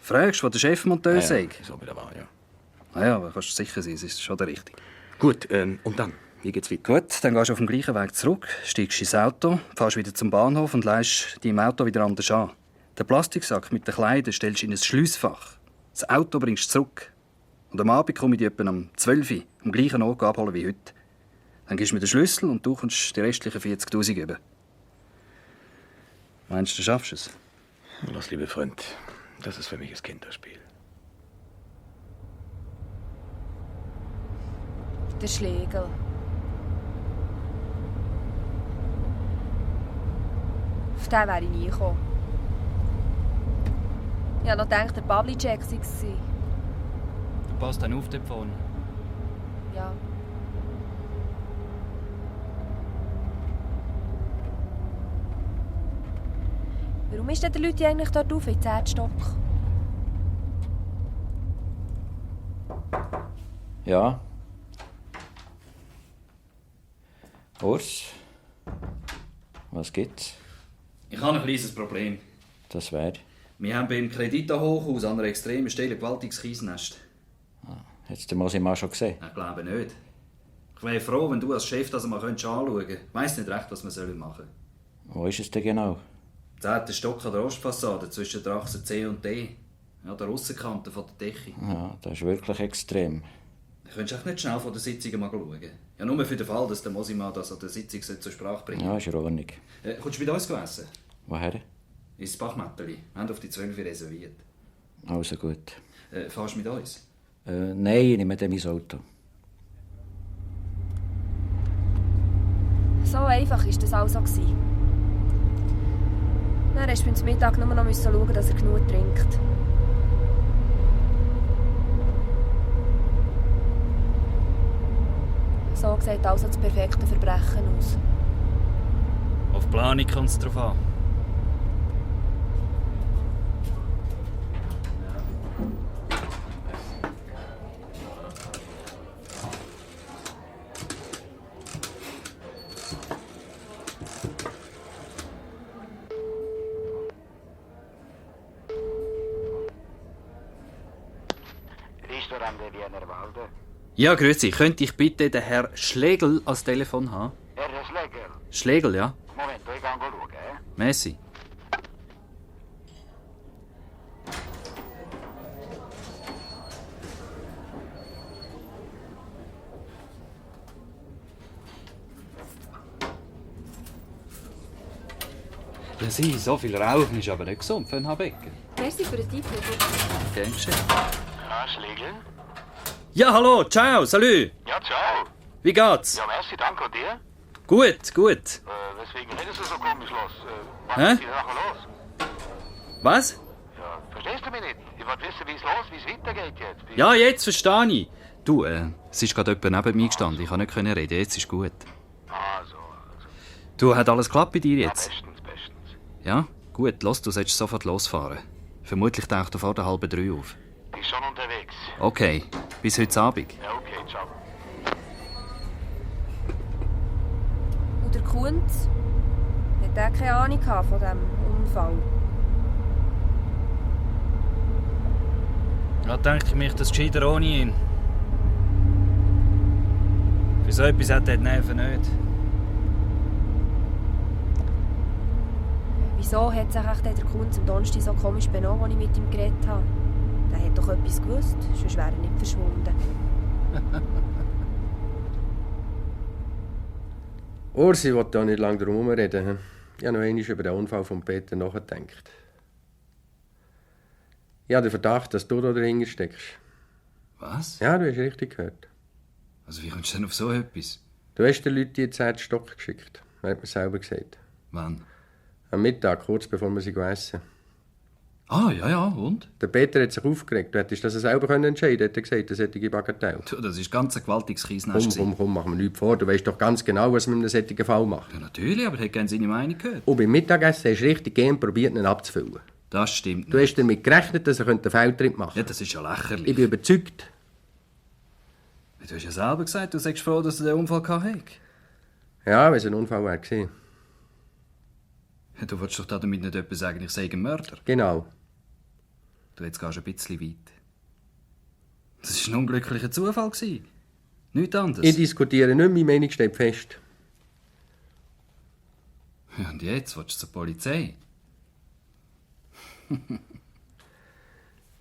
Fragst, was der Chefmonteur sagt. Ja, so wieder war, ja. Ja, aber kannst du sicher sein, es ist schon der Richtige. Gut, und dann? Wie geht's weiter? Gut, dann gehst du auf dem gleichen Weg zurück, steigst ins Auto, fährst wieder zum Bahnhof und leihst dich im Auto wieder anders an. Den Plastiksack mit den Kleidern stellst du in ein Schliessfach. Das Auto bringst du zurück. Und am Abend komme ich dich etwa um 12 Uhr am gleichen Ort abholen wie heute. Dann gibst du mir den Schlüssel und du kommst die restlichen 40'000 über. Meinst du, schaffst du es? Lass, liebe Freund, das ist für mich ein Kinderspiel. Der Schlegel. Auf den wäre ich nie gekommen. Ich habe noch gedacht, der Pavlicek sei es. Du passt dann auf dort vorne. Ja. Warum ist denn der Leute eigentlich dort auf, in den 10. Stock? Ja. Urs? Was gibt's? Ich habe ein kleines Problem. Das wäre? Wir haben beim Kredita-Hochhaus an einer extremen Stelle ein gewaltiges Kiesnest. Hättest du mal mal schon gesehen? Ich glaube nicht. Ich wäre froh, wenn du als Chef das mal anschauen könntest. Ich weiss nicht recht, was wir machen sollen. Wo ist es denn genau? 10. Stock an der Ostfassade zwischen der Achse C und D. Ja, der Aussenkante von der Decke. Ja, das ist wirklich extrem. Du könntest echt nicht schnell von der Sitzung mal schauen. Ja, nur für den Fall, dass der Mosima das an der Sitzung zur Sprache bringen. Ja, ist in Ordnung. Kommst du mit uns essen? Woher? Ins Bachmätteli. Wir haben auf die 12 reserviert. Also gut. Fahrst du mit uns? Nein, ich nehme dann mein Auto. So einfach war das also. Dann musst du beim Mittag nur noch schauen, dass er genug trinkt. So sieht also das perfekte Verbrechen aus. Auf die Planung kommt es drauf an. Ja, grüezi. Könnte ich bitte den Herr Schlegel als Telefon haben? Herr Schlegel? Schlegel, ja. Moment, ich gehe schauen. Messi. Sie, so viel Rauchen ist aber nicht gesund für einen Habecker. Merci für den Tipp. Gern geschehen. Ja, Schlegel? Ja, hallo, ciao, salut. Ja, ciao. Wie geht's? Ja, merci, danke. Und dir? Gut, gut. Weswegen redest du so komisch los? Was Hä? ist hier nachher los? Was? Ja, verstehst du mich nicht? Ich wollte wissen, wie es los, wie es weitergeht jetzt. Ja, jetzt verstehe ich. Du, es ist gerade jemand neben mir gestanden. Ich konnte nicht reden. Jetzt ist gut. Also. Du, hat alles geklappt bei dir jetzt? Ja, bestens. Ja? Gut, los, du solltest sofort losfahren. Vermutlich taucht er vor der 2:30 auf. Die ist schon unterwegs. Okay, bis heute Abend. Ja, okay, ciao. Und der Kunz? Hat er keine Ahnung von diesem Unfall? Da denke ich mich, das gescheiter ohne ihn. Für so etwas hat er die Nerven nicht. Wieso hat sich echt der Kunz am Donnerstag so komisch benommen, als ich mit ihm geredet habe? Der hat doch etwas gewusst, sonst wäre er nicht verschwunden. Ursi will da nicht lange drum herumreden. Ich habe noch einmal über den Unfall von Peter nachgedacht. Ich habe den Verdacht, dass du da dahinter steckst. Was? Ja, du hast richtig gehört. Also wie kommst du denn auf so etwas? Du hast den Leuten jetzt den Stock geschickt. Er hat mir selber gesagt. Wann? Am Mittag, kurz bevor wir sie essen. Ah, ja, und? Der Peter hat sich aufgeregt. Du hättest das selber entscheiden können, hat er gesagt, das hätte ich Bagatelle. Du, das ist ganz ein gewaltiges Kiesnest. Komm, mach mir nichts vor. Du weißt doch ganz genau, was man in einem solchen Fall macht. Ja, natürlich, aber er hat gerne seine Meinung gehört. Und beim Mittagessen hast du richtig gern probiert, ihn abzufüllen. Das stimmt nicht. Du hast damit gerechnet, dass er einen Fehltritt machen könnte. Ja, das ist ja lächerlich. Ich bin überzeugt. Du hast ja selber gesagt, du sagst froh, dass er den Unfall hatte. Ja, wenn es ein Unfall wäre gewesen. Ja, du wolltest doch damit nicht etwa sagen, ich sei ein Mörder. Genau. Du, jetzt gehst ein bisschen weit. Das war ein unglücklicher Zufall. Nichts anderes. Ich diskutiere nicht, meine Meinung steht fest. Ja, und jetzt willst du zur Polizei?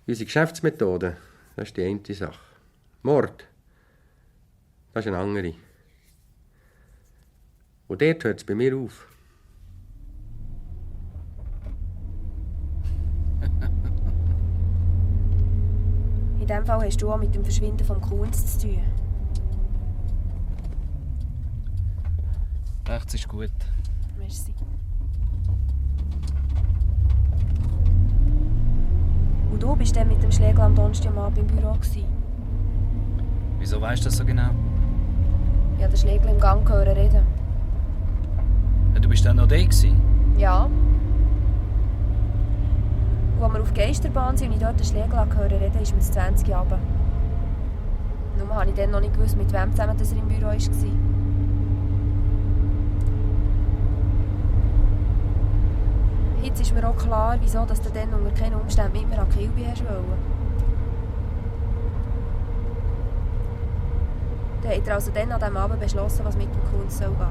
Unsere Geschäftsmethode, das ist die eine Sache. Mord, das ist eine andere. Und dort hört es bei mir auf. In diesem Fall hast du auch mit dem Verschwinden vom Kunz zu tun. Rechts ist gut. Merci. Und du bist dann mit dem Schlägel am Donnerstagabend im Büro gewesen. Wieso weißt du das so genau? Ich habe den Schlägel im Gang hören reden. Ja, du bist dann noch da gewesen? Ja. Und als wir auf die Geisterbahn sind und ich dort den Schlägel hören reden, ist mir das 20 Uhr runter. Nur habe ich dann noch nicht gewusst, mit wem zusammen er im Büro war. Jetzt ist mir auch klar, wieso dass du dann unter keinen Umständen mit mir an Kilby hast wollen. Dann hat er also dann an diesem Abend beschlossen, was mit dem Kunz soll gehen.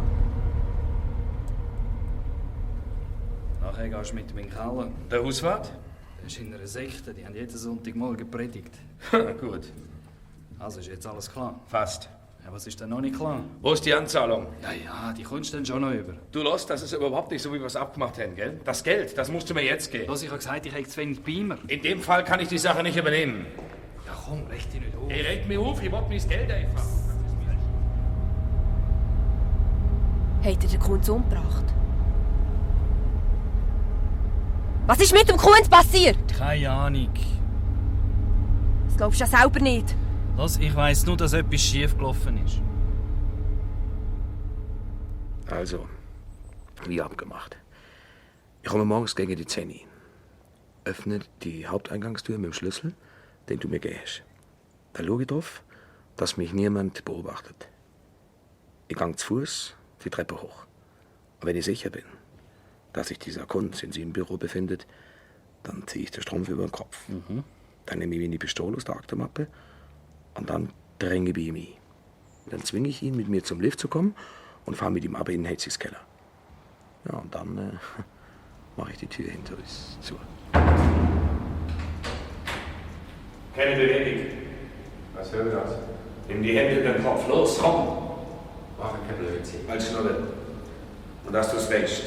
Nachher gehst du mit ihm in den Keller. Der Hauswart? Das ist in einer Sekte, die haben jeden Sonntagmorgen gepredigt. Gut. Also ist jetzt alles klar? Fast. Ja, was ist denn noch nicht klar? Wo ist die Anzahlung? Ja, die kommst du dann schon noch über. Du los, das ist überhaupt nicht so, wie wir es abgemacht haben, gell? Das Geld, das musst du mir jetzt geben. Los, ich habe gesagt, ich habe zu wenig Beamer. In dem Fall kann ich die Sache nicht übernehmen. Ja komm, recht dich nicht auf. Ich reg mich auf, ich will mir das Geld einfach. Hat er den Kunz umgebracht? Was ist mit dem Kunz passiert? Keine Ahnung. Das glaubst du ja selber nicht. Los, ich weiss nur, dass etwas schief gelaufen ist. Also, wie abgemacht. Ich komme morgens gegen die 10 Uhr. Öffne die Haupteingangstür mit dem Schlüssel, den du mir gibst. Dann schaue ich drauf, dass mich niemand beobachtet. Ich gehe zu Fuß die Treppe hoch. Und wenn ich sicher bin, dass sich dieser Kunz in seinem Büro befindet, dann ziehe ich den Strumpf über den Kopf. Dann nehme ich ihm die Pistole aus der Aktenmappe und dann dränge ich bei ihm ein. Dann zwinge ich ihn, mit mir zum Lift zu kommen und fahre mit ihm aber in den Heizungskeller. Ja, und dann mache ich die Tür hinter uns zu. Keine Bewegung. Was soll das? Nimm die Hände in den Kopf. Los, komm. Mach kein Blödsinn. Als Schnulle. Und dass du es weißt.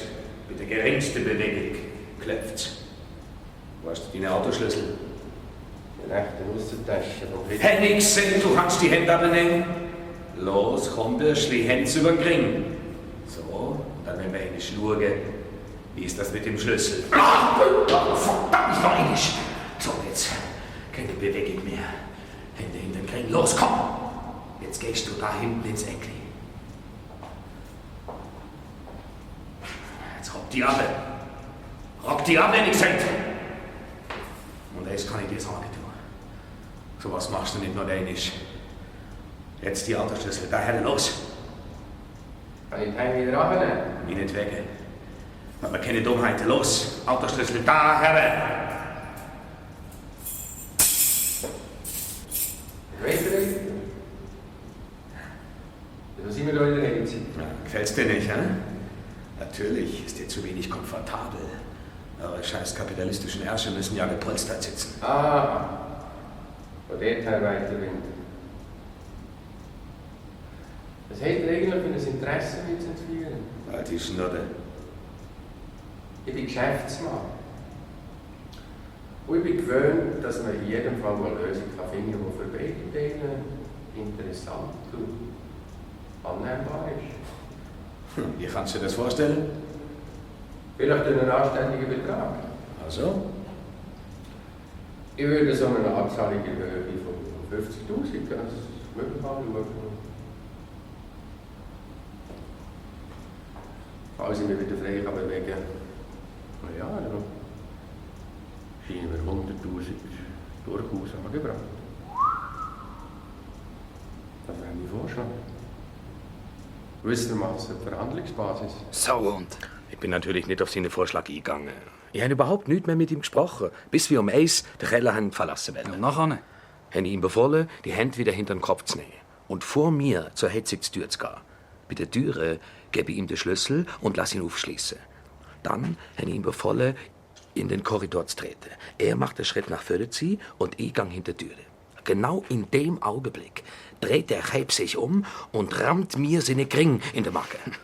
Bei der geringsten Bewegung klopft's. Wo hast du deine Autoschlüssel? In der rechten Aussentasche vom Blick. Henningsen, du kannst die Hände abnehmen. Los, komm, Bürschli, Hände über den Ring. So, dann wenn wir hin schauen, wie ist das mit dem Schlüssel? Ah, verdammt, noch einmal. So, jetzt keine Bewegung mehr. Hände hinter den Ring. Los, komm! Jetzt gehst du da hinten ins Eckli. Jetzt rock die ab. Rock die ab, Henningsen! Und das kann ich dir sagen, du. So was machst du nicht nur einiges. Jetzt die Autoschlüssel, daher los. Kann ich den wieder abnehmen? Wie nicht weg. Aber keine Dummheiten, los. Autoschlüssel, daher. Weiter. Da sind wir da in der Hitze. Ja, gefällt's dir nicht, hä? Natürlich ist dir zu wenig komfortabel. Eure scheiß kapitalistischen Ärsche müssen ja gepolstert sitzen. Ah, von dort her weiterwinden. Was hat ihr eigentlich für ein Interesse, mich zu entführen? Halt die Schnurre. Ich bin Geschäftsmann. Und ich bin gewöhnt, dass man in jedem Fall eine Lösung finden kann, die für beide Seiten interessant und annehmbar ist. Wie kannst du dir das vorstellen? Vielleicht einen anständigen Betrag. Also? Ich würde so eine Abzahlung in Höhe von 50'000 ganz möglich anschauen. Falls ich mich wieder frei bewegen kann, na ja, dann scheinen wir 100'000 durchaus angebracht. Das wäre mein Vorschlag. Gewissermaßen die Verhandlungsbasis. So und? Ich bin natürlich nicht auf seinen Vorschlag eingegangen. Ich habe überhaupt nichts mehr mit ihm gesprochen, bis wir um 1 den Keller haben verlassen werden. Und nachher? Habe ich ihm befohlen, die Hände wieder hinter den Kopf zu nehmen und vor mir zur Heizungstür zu gehen. Bei der Türe gebe ich ihm den Schlüssel und lasse ihn aufschließen. Dann habe ich ihm befohlen, in den Korridor zu treten. Er macht den Schritt nach vorne zu und ich gehe hinter die Türe. Genau in dem Augenblick dreht der Keib sich um und rammt mir seine Kring in den Magen.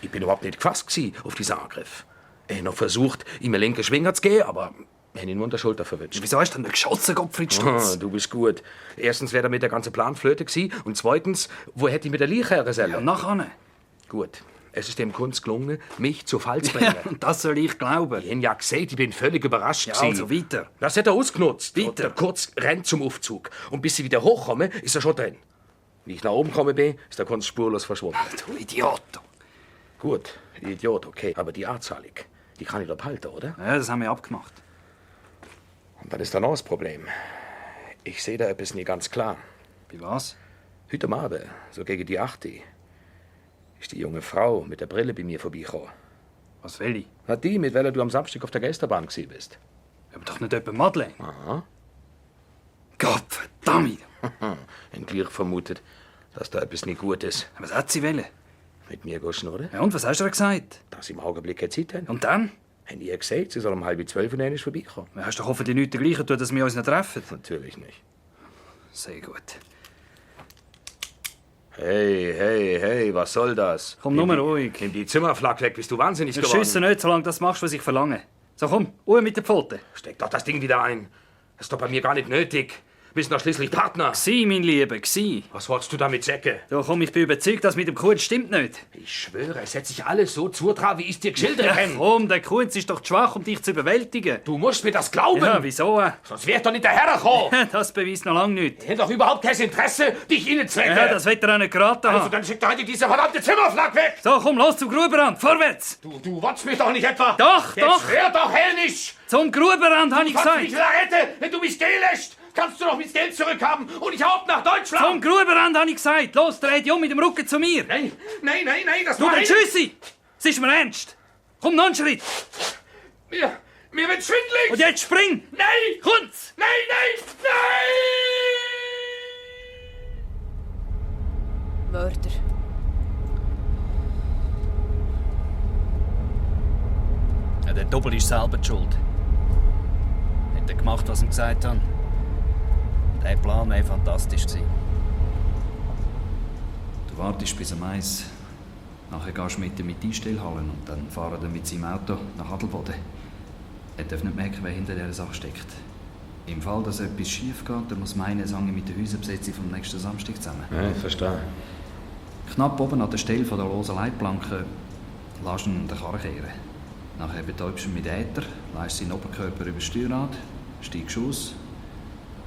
Ich bin überhaupt nicht gefasst auf diesen Angriff. Er hat noch versucht, ihm einen linken Schwinger zu geben, aber er hat ihn nur an der Schulter verwünscht. Wieso hast du denn nicht geschossen, Gottfried Stutz? Ah, du bist gut. Erstens wäre damit der ganze Plan flöte gewesen und zweitens, wo hätte ich mit der Leiche hergesellt? Ja, nachher. Gut. Es ist dem Kunst gelungen, mich zu Fall zu bringen. Ja, und das soll ich glauben. Ich habe ja gesagt, ich bin völlig überrascht. Ja, also weiter. Das hat er ausgenutzt. Weiter. Und der Kurz rennt zum Aufzug. Und bis sie wieder hochkommen, ist er schon drin. Wie ich nach oben gekommen bin, ist der Kunst spurlos verschwunden. Du Idiot. Gut, Idiot, okay. Aber die Anzahlung, die kann ich doch behalten, oder? Ja, das haben wir abgemacht. Und dann ist da noch das Problem. Ich sehe da etwas nicht ganz klar. Wie was? Heute Abend, so gegen die 8, ist die junge Frau mit der Brille bei mir vorbeigekommen. Was will ich? Na, die, mit welcher du am Samstag auf der Geisterbahn gewesen bist. Aber doch nicht etwa Madeleine. Aha. Gott verdammt! Ich gleich vermutet, dass da etwas nicht gut ist. Was hat sie wollen? Mit mir gehen schnurren? Ja, und was hast du ihr gesagt? Dass sie im Augenblick keine Zeit haben. Und dann? Haben die ihr gesagt, sie soll um 11:30 und einmal vorbeikommen? Du hast doch hoffentlich nicht dergleichen tun, dass wir uns nicht treffen. Natürlich nicht. Sehr gut. Hey, was soll das? Komm, nur ruhig. Nimm die Zimmerflagge weg, bist du wahnsinnig Ich geworden? schüsse nicht, solange das machst, was ich verlange. So, komm, Ruhe mit der Pfote. Steck doch das Ding wieder ein. Das ist doch bei mir gar nicht nötig. Wir sind doch schließlich Partner. Gsi, mein Lieber, gsi. Was wolltest du damit sagen? Ja, komm, ich bin überzeugt, dass mit dem Kunz stimmt nicht. Ich schwöre, es hat sich alles so zutrauen, wie ich es dir geschildert habe. Ja, komm, der Kunz ist doch zu schwach, um dich zu überwältigen. Du musst mir das glauben. Ja, wieso? Sonst wärst du nicht dahergekommen. Das beweist noch lange nicht. Ich hätte doch überhaupt kein Interesse, dich reinzuwecken. Ja, das wird er auch nicht geraten haben. Also dann schick doch heute diese verdammte Zimmerflagge weg. So, komm, los zum Gruberrand, vorwärts. Du wolltest mich doch nicht etwa... Doch, Jetzt doch. hör doch hell nicht. Zum Gruberrand, habe ich Du kannst gesagt. mich retten, wenn du mich gehen lässt. Kannst du doch mein Geld zurückhaben und ich haupt nach Deutschland. Zum Gruberrand, habe ich gesagt. Los, dreh dich um mit dem Rücken zu mir. Nein, das Du, war... dann Tschüssi. Es ist mir ernst. Komm, noch einen Schritt. Mir wird schwindelig. Und jetzt spring. Nein. Kunz. Nein. Wörter. Ja, der Doppel ist selber die Schuld. Hat er gemacht, was ich ihm gesagt habe. Der Plan war fantastisch. Du wartest bis um 1. Nachher gehst du mit ihm in die Einstellhallen und dann fahren wir mit seinem Auto nach Adelboden. Er darf nicht merken, wer hinter dieser Sache steckt. Im Fall, dass etwas schief geht, dann muss meinen, es hängt mit der Häuserbesetzung vom nächsten Samstag zusammen. Ja, ich verstehe. Knapp oben an der Stelle der losen Leitplanke lässt du ihn den Karren kehren. Nachher betäubst du ihn mit Äther, leist seinen Oberkörper über das Steuerrad, steigst aus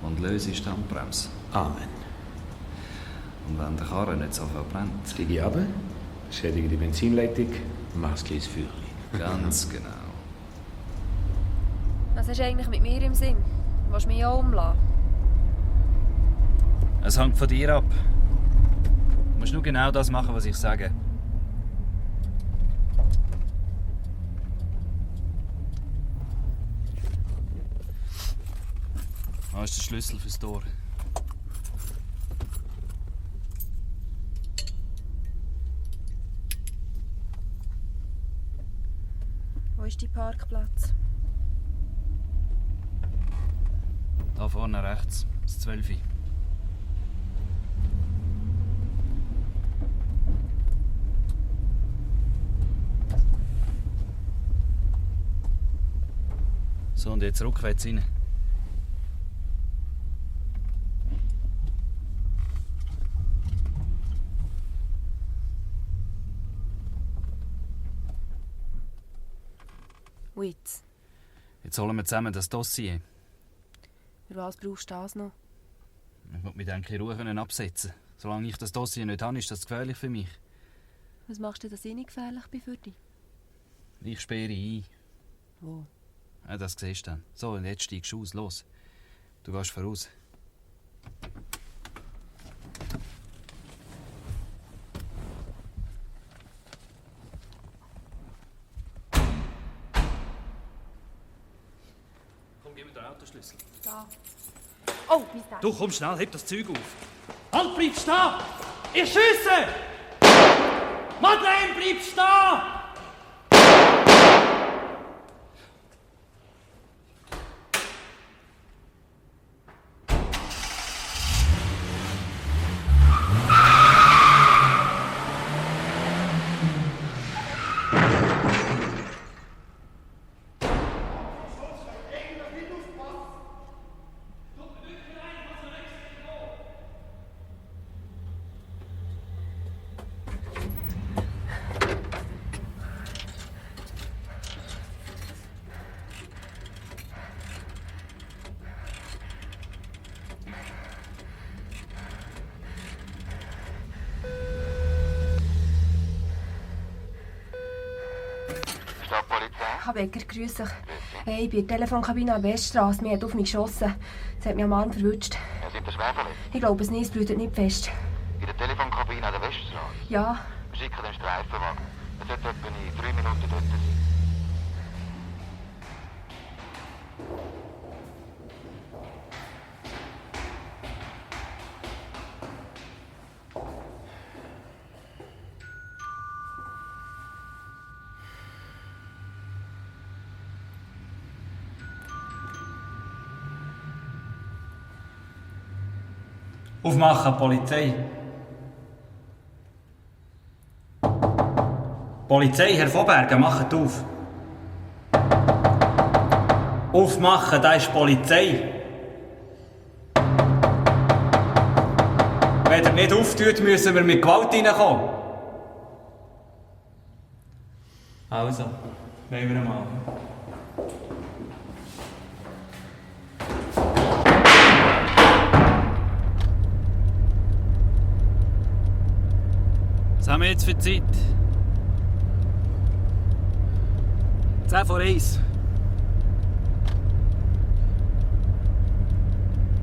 und löst die Handbremse. Amen. Und wenn der Karren nicht sofort brennt... Steige ich runter, beschädige die Benzinleitung und mach ein kleines Feuerchen. Ganz genau. Was hast du eigentlich mit mir im Sinn? Willst du mich auch umlassen? Es hängt von dir ab. Du musst nur genau das machen, was ich sage. Da ist der Schlüssel fürs Tor. Wo ist dein Parkplatz? Da vorne rechts, das 12. So, und jetzt rückwärts rein. Witz. Jetzt holen wir zusammen das Dossier. Für was brauchst du das noch? Ich muss mich dann in Ruhe absetzen. Solange ich das Dossier nicht habe, ist das gefährlich für mich. Was machst du, dass ich nicht gefährlich bin für dich? Ich sperre ein. Wo? Ja, das siehst du dann. So, und jetzt steigst du aus. Los. Du gehst voraus. Komm, gib mir den Autoschlüssel. Da. Oh, mein Tag. Du, komm schnell, heb das Zeug auf. Halt, bleib stehen! Ich schieße! Madeleine, bleib stehen! Herr Becker, grüß euch. Hey, ich bin in der Telefonkabine an der Weststrasse. Mir hat auf mich geschossen. Es hat mich am Arm verwutscht. Ja, sind ihr schwer verletzt? Ich glaube es nicht, es blutet nicht fest. In der Telefonkabine an der Weststraße? Ja. Wir schicken den Streifenwagen. Er sollte etwa in 3 Minuten dort sein. Aufmachen, Polizei. Polizei, Herr Vobergen, macht auf. Aufmachen, da ist Polizei. Wenn ihr nicht auftut, müssen wir mit Gewalt reinkommen. Also, wollen wir mal. Was haben wir jetzt für Zeit? 10 vor 1.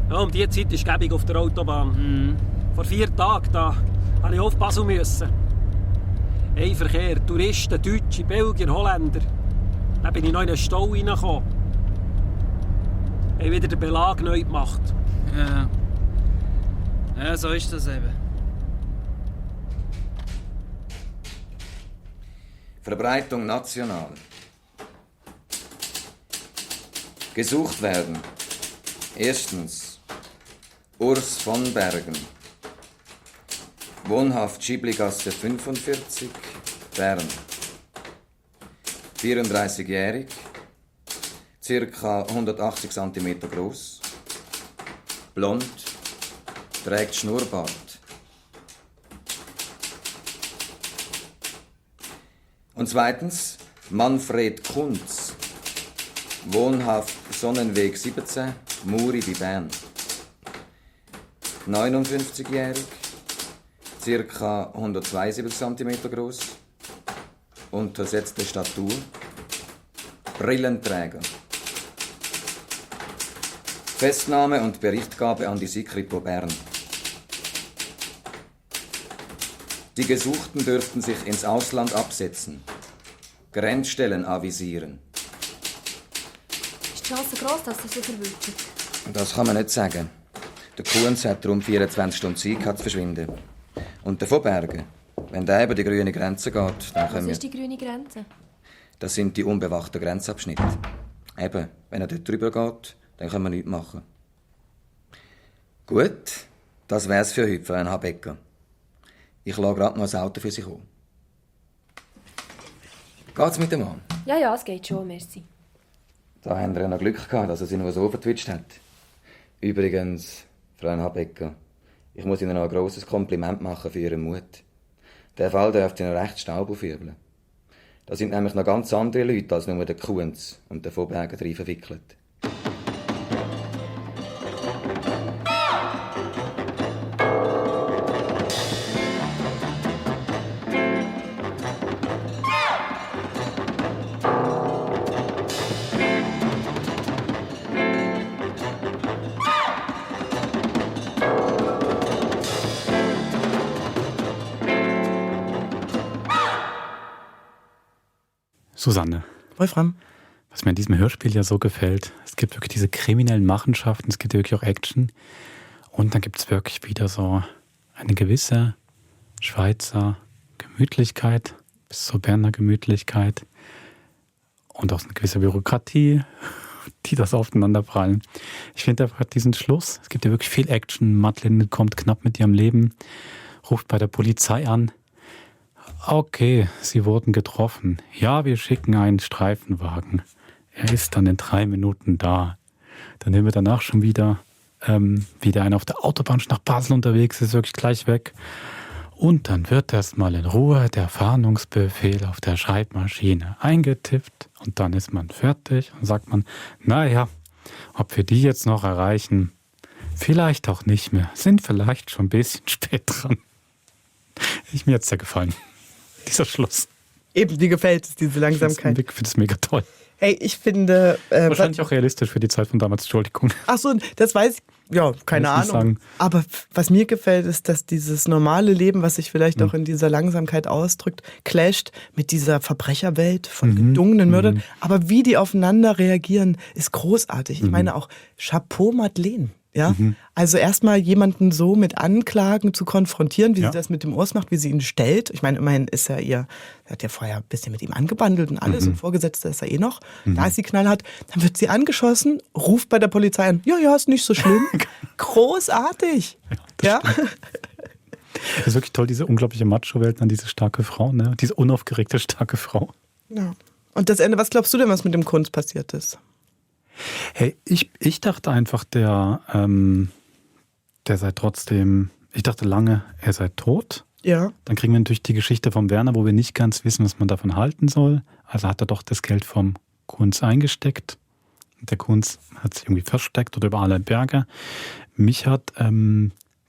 Ja, um diese Zeit ist gäbig auf der Autobahn. Vor 4 Tagen da musste ich auf Basel müssen. Ein Verkehr, Touristen, Deutsche, Belgier, Holländer. Dann bin ich noch in einen Stau reingekommen. Haben wieder den Belag neu gemacht. Ja. Ja, so ist das eben. Verbreitung national. Gesucht werden. Erstens Urs von Bergen. Wohnhaft Schibligasse 45, Bern. 34-jährig, ca. 180 cm groß, blond, trägt Schnurrbart. Und zweitens Manfred Kunz, wohnhaft Sonnenweg 17, Muri bei Bern. 59-jährig, ca. 172 cm groß, untersetzte Statur, Brillenträger. Festnahme und Berichtgabe an die SIKRIPO Bern. Die Gesuchten dürften sich ins Ausland absetzen, Grenzstellen avisieren. Ist die Chance gross, dass das wieder verwünscht? Das kann man nicht sagen. Der Kunz hat rund 24 Stunden Zeit gehabt, zu verschwinden. Und der von Bergen, wenn der über die grüne Grenze geht, dann können wir... Was ist die grüne Grenze? Das sind die unbewachten Grenzabschnitte. Eben, wenn er dort drüber geht, dann können wir nichts machen. Gut, das wär's für heute, Frau Habecker. Ich lasse gerade noch ein Auto für Sie kommen. Geht's mit dem Mann? Ja, es geht schon, merci. Da haben wir ja noch Glück gehabt, dass er sie nur so vertwitscht hat. Übrigens, Frau Habecker, ich muss Ihnen noch ein grosses Kompliment machen für Ihren Mut. Der Fall dürfte Ihnen recht Staub aufwirbeln. Da sind nämlich noch ganz andere Leute als nur der Kunz und der von Bergen drin verwickelt. Susanne. Wolfram. Was mir in diesem Hörspiel ja so gefällt, es gibt wirklich diese kriminellen Machenschaften, es gibt wirklich auch Action und dann gibt es wirklich wieder so eine gewisse Schweizer Gemütlichkeit, bis zur Berner Gemütlichkeit und auch eine gewisse Bürokratie, die das aufeinanderprallen. Ich finde einfach diesen Schluss, es gibt ja wirklich viel Action, Madeleine kommt knapp mit ihrem Leben, ruft bei der Polizei an. Okay, Sie wurden getroffen. Ja, wir schicken einen Streifenwagen. Er ist dann in 3 Minuten da. Dann nehmen wir danach schon wieder einer auf der Autobahn nach Basel unterwegs, ist wirklich gleich weg. Und dann wird erstmal in Ruhe der Fahndungsbefehl auf der Schreibmaschine eingetippt und dann ist man fertig und sagt man, naja, ob wir die jetzt noch erreichen, vielleicht auch nicht mehr, sind vielleicht schon ein bisschen spät dran. Mir hat's ja gefallen. Dieser Schluss. Eben, dir gefällt es, diese Langsamkeit. Ich finde es mega toll. Hey, ich finde... Wahrscheinlich auch realistisch für die Zeit von damals, Entschuldigung. Ach so, das weiß ich, ja, keine Ahnung. Sagen. Aber was mir gefällt, ist, dass dieses normale Leben, was sich vielleicht auch in dieser Langsamkeit ausdrückt, clasht mit dieser Verbrecherwelt von gedungenen Mördern. Aber wie die aufeinander reagieren, ist großartig. Ich meine auch, Chapeau Madeleine. Ja? Also erstmal jemanden so mit Anklagen zu konfrontieren, wie sie das mit dem Urs macht, wie sie ihn stellt. Ich meine, immerhin ist er hat ja vorher ein bisschen mit ihm angebandelt und alles und Vorgesetzter ist er eh noch. Da ist sie knallhart. Dann wird sie angeschossen, ruft bei der Polizei an, ja, ist nicht so schlimm. Großartig. Ja. Das ist wirklich toll, diese unglaubliche Macho-Welt, dann diese starke Frau, ne? Diese unaufgeregte, starke Frau. Ja. Und das Ende, was glaubst du denn, was mit dem Kunz passiert ist? Hey, ich dachte einfach, der sei trotzdem, ich dachte lange, er sei tot. Ja. Dann kriegen wir natürlich die Geschichte vom Werner, wo wir nicht ganz wissen, was man davon halten soll. Also hat er doch das Geld vom Kunz eingesteckt. Der Kunz hat sich irgendwie versteckt oder über alle Berge. Mich hat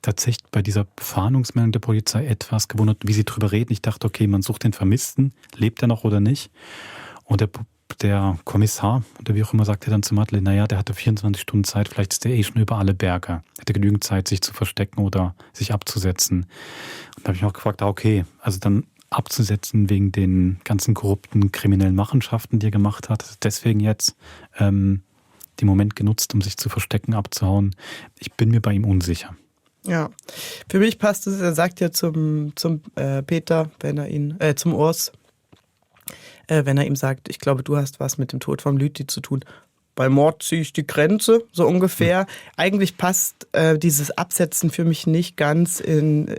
tatsächlich bei dieser Fahndungsmeldung der Polizei etwas gewundert, wie sie drüber reden. Ich dachte, okay, man sucht den Vermissten, lebt er noch oder nicht? Und der Kommissar oder wie auch immer sagte dann zu Madeleine, naja, der hatte 24 Stunden Zeit, vielleicht ist der eh schon über alle Berge. Er hatte genügend Zeit, sich zu verstecken oder sich abzusetzen. Und da habe ich mich auch gefragt, okay, also dann abzusetzen wegen den ganzen korrupten, kriminellen Machenschaften, die er gemacht hat. Deswegen jetzt den Moment genutzt, um sich zu verstecken, abzuhauen. Ich bin mir bei ihm unsicher. Ja, für mich passt es, er sagt ja zum Peter, wenn er ihn, zum Urs, wenn er ihm sagt, ich glaube, du hast was mit dem Tod vom Lüthi zu tun. bei Mord ziehe ich die Grenze, so ungefähr. Eigentlich passt dieses Absetzen für mich nicht ganz in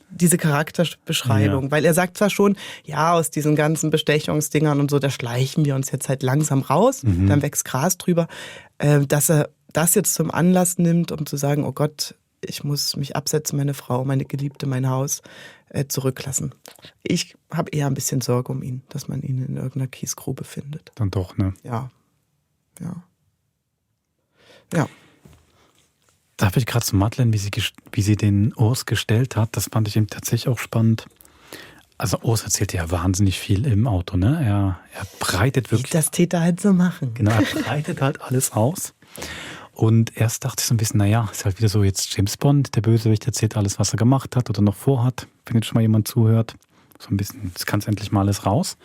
diese Charakterbeschreibung, weil er sagt zwar schon, ja, aus diesen ganzen Bestechungsdingern und so, da schleichen wir uns jetzt halt langsam raus, dann wächst Gras drüber, dass er das jetzt zum Anlass nimmt, um zu sagen, oh Gott, ich muss mich absetzen, meine Frau, meine Geliebte, mein Haus zurücklassen. Ich habe eher ein bisschen Sorge um ihn, dass man ihn in irgendeiner Kiesgrube findet. Dann doch, ne? Ja. Da habe ich gerade zu Madeleine, wie sie den Urs gestellt hat, das fand ich eben tatsächlich auch spannend. Also Urs erzählt ja wahnsinnig viel im Auto, ne? Er breitet wirklich... Wie das Täter halt so machen. Genau, er breitet halt alles aus. Und erst dachte ich so ein bisschen, naja, ist halt wieder so jetzt James Bond, der Bösewicht erzählt alles, was er gemacht hat oder noch vorhat, wenn jetzt schon mal jemand zuhört. So ein bisschen, das kann es endlich mal alles raus.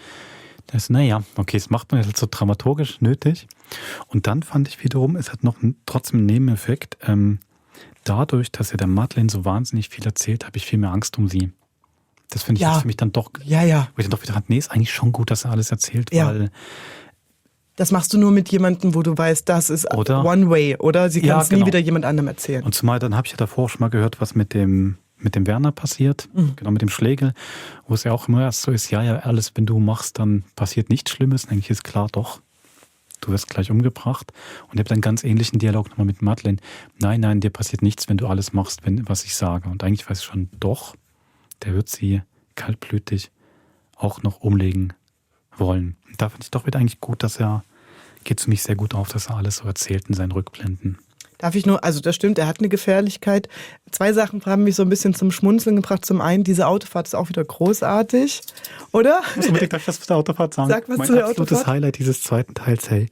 Da ist, naja, okay, das macht man jetzt so dramaturgisch nötig. Und dann fand ich wiederum, es hat noch trotzdem einen Nebeneffekt. Dadurch, dass er der Madeleine so wahnsinnig viel erzählt, habe ich viel mehr Angst um sie. Das finde ich jetzt für mich dann doch, wo ich dann doch wieder dachte, nee, ist eigentlich schon gut, dass er alles erzählt, weil... Das machst du nur mit jemandem, wo du weißt, das ist One Way, oder? Sie kann es nie wieder jemand anderem erzählen. Und zumal, dann habe ich ja davor schon mal gehört, was mit dem Werner passiert, genau mit dem Schlegel, wo es ja auch immer erst so ist, ja, alles, wenn du machst, dann passiert nichts Schlimmes. Und eigentlich ist klar, doch, du wirst gleich umgebracht. Und ich habe dann einen ganz ähnlichen Dialog nochmal mit Madeleine. Nein, dir passiert nichts, wenn du alles machst, was ich sage. Und eigentlich weiß ich schon, doch, der wird sie kaltblütig auch noch umlegen wollen. Und da fand ich doch wieder eigentlich gut, dass geht für mich sehr gut auf, dass er alles so erzählt in seinen Rückblenden. Darf ich nur, also das stimmt, er hat eine Gefährlichkeit. 2 Sachen haben mich so ein bisschen zum Schmunzeln gebracht. Zum einen, diese Autofahrt ist auch wieder großartig, oder? Ich muss unbedingt was zu der Autofahrt sagen. Sag was mein zu der absolutes Autofahrt. Highlight dieses zweiten Teils, hey.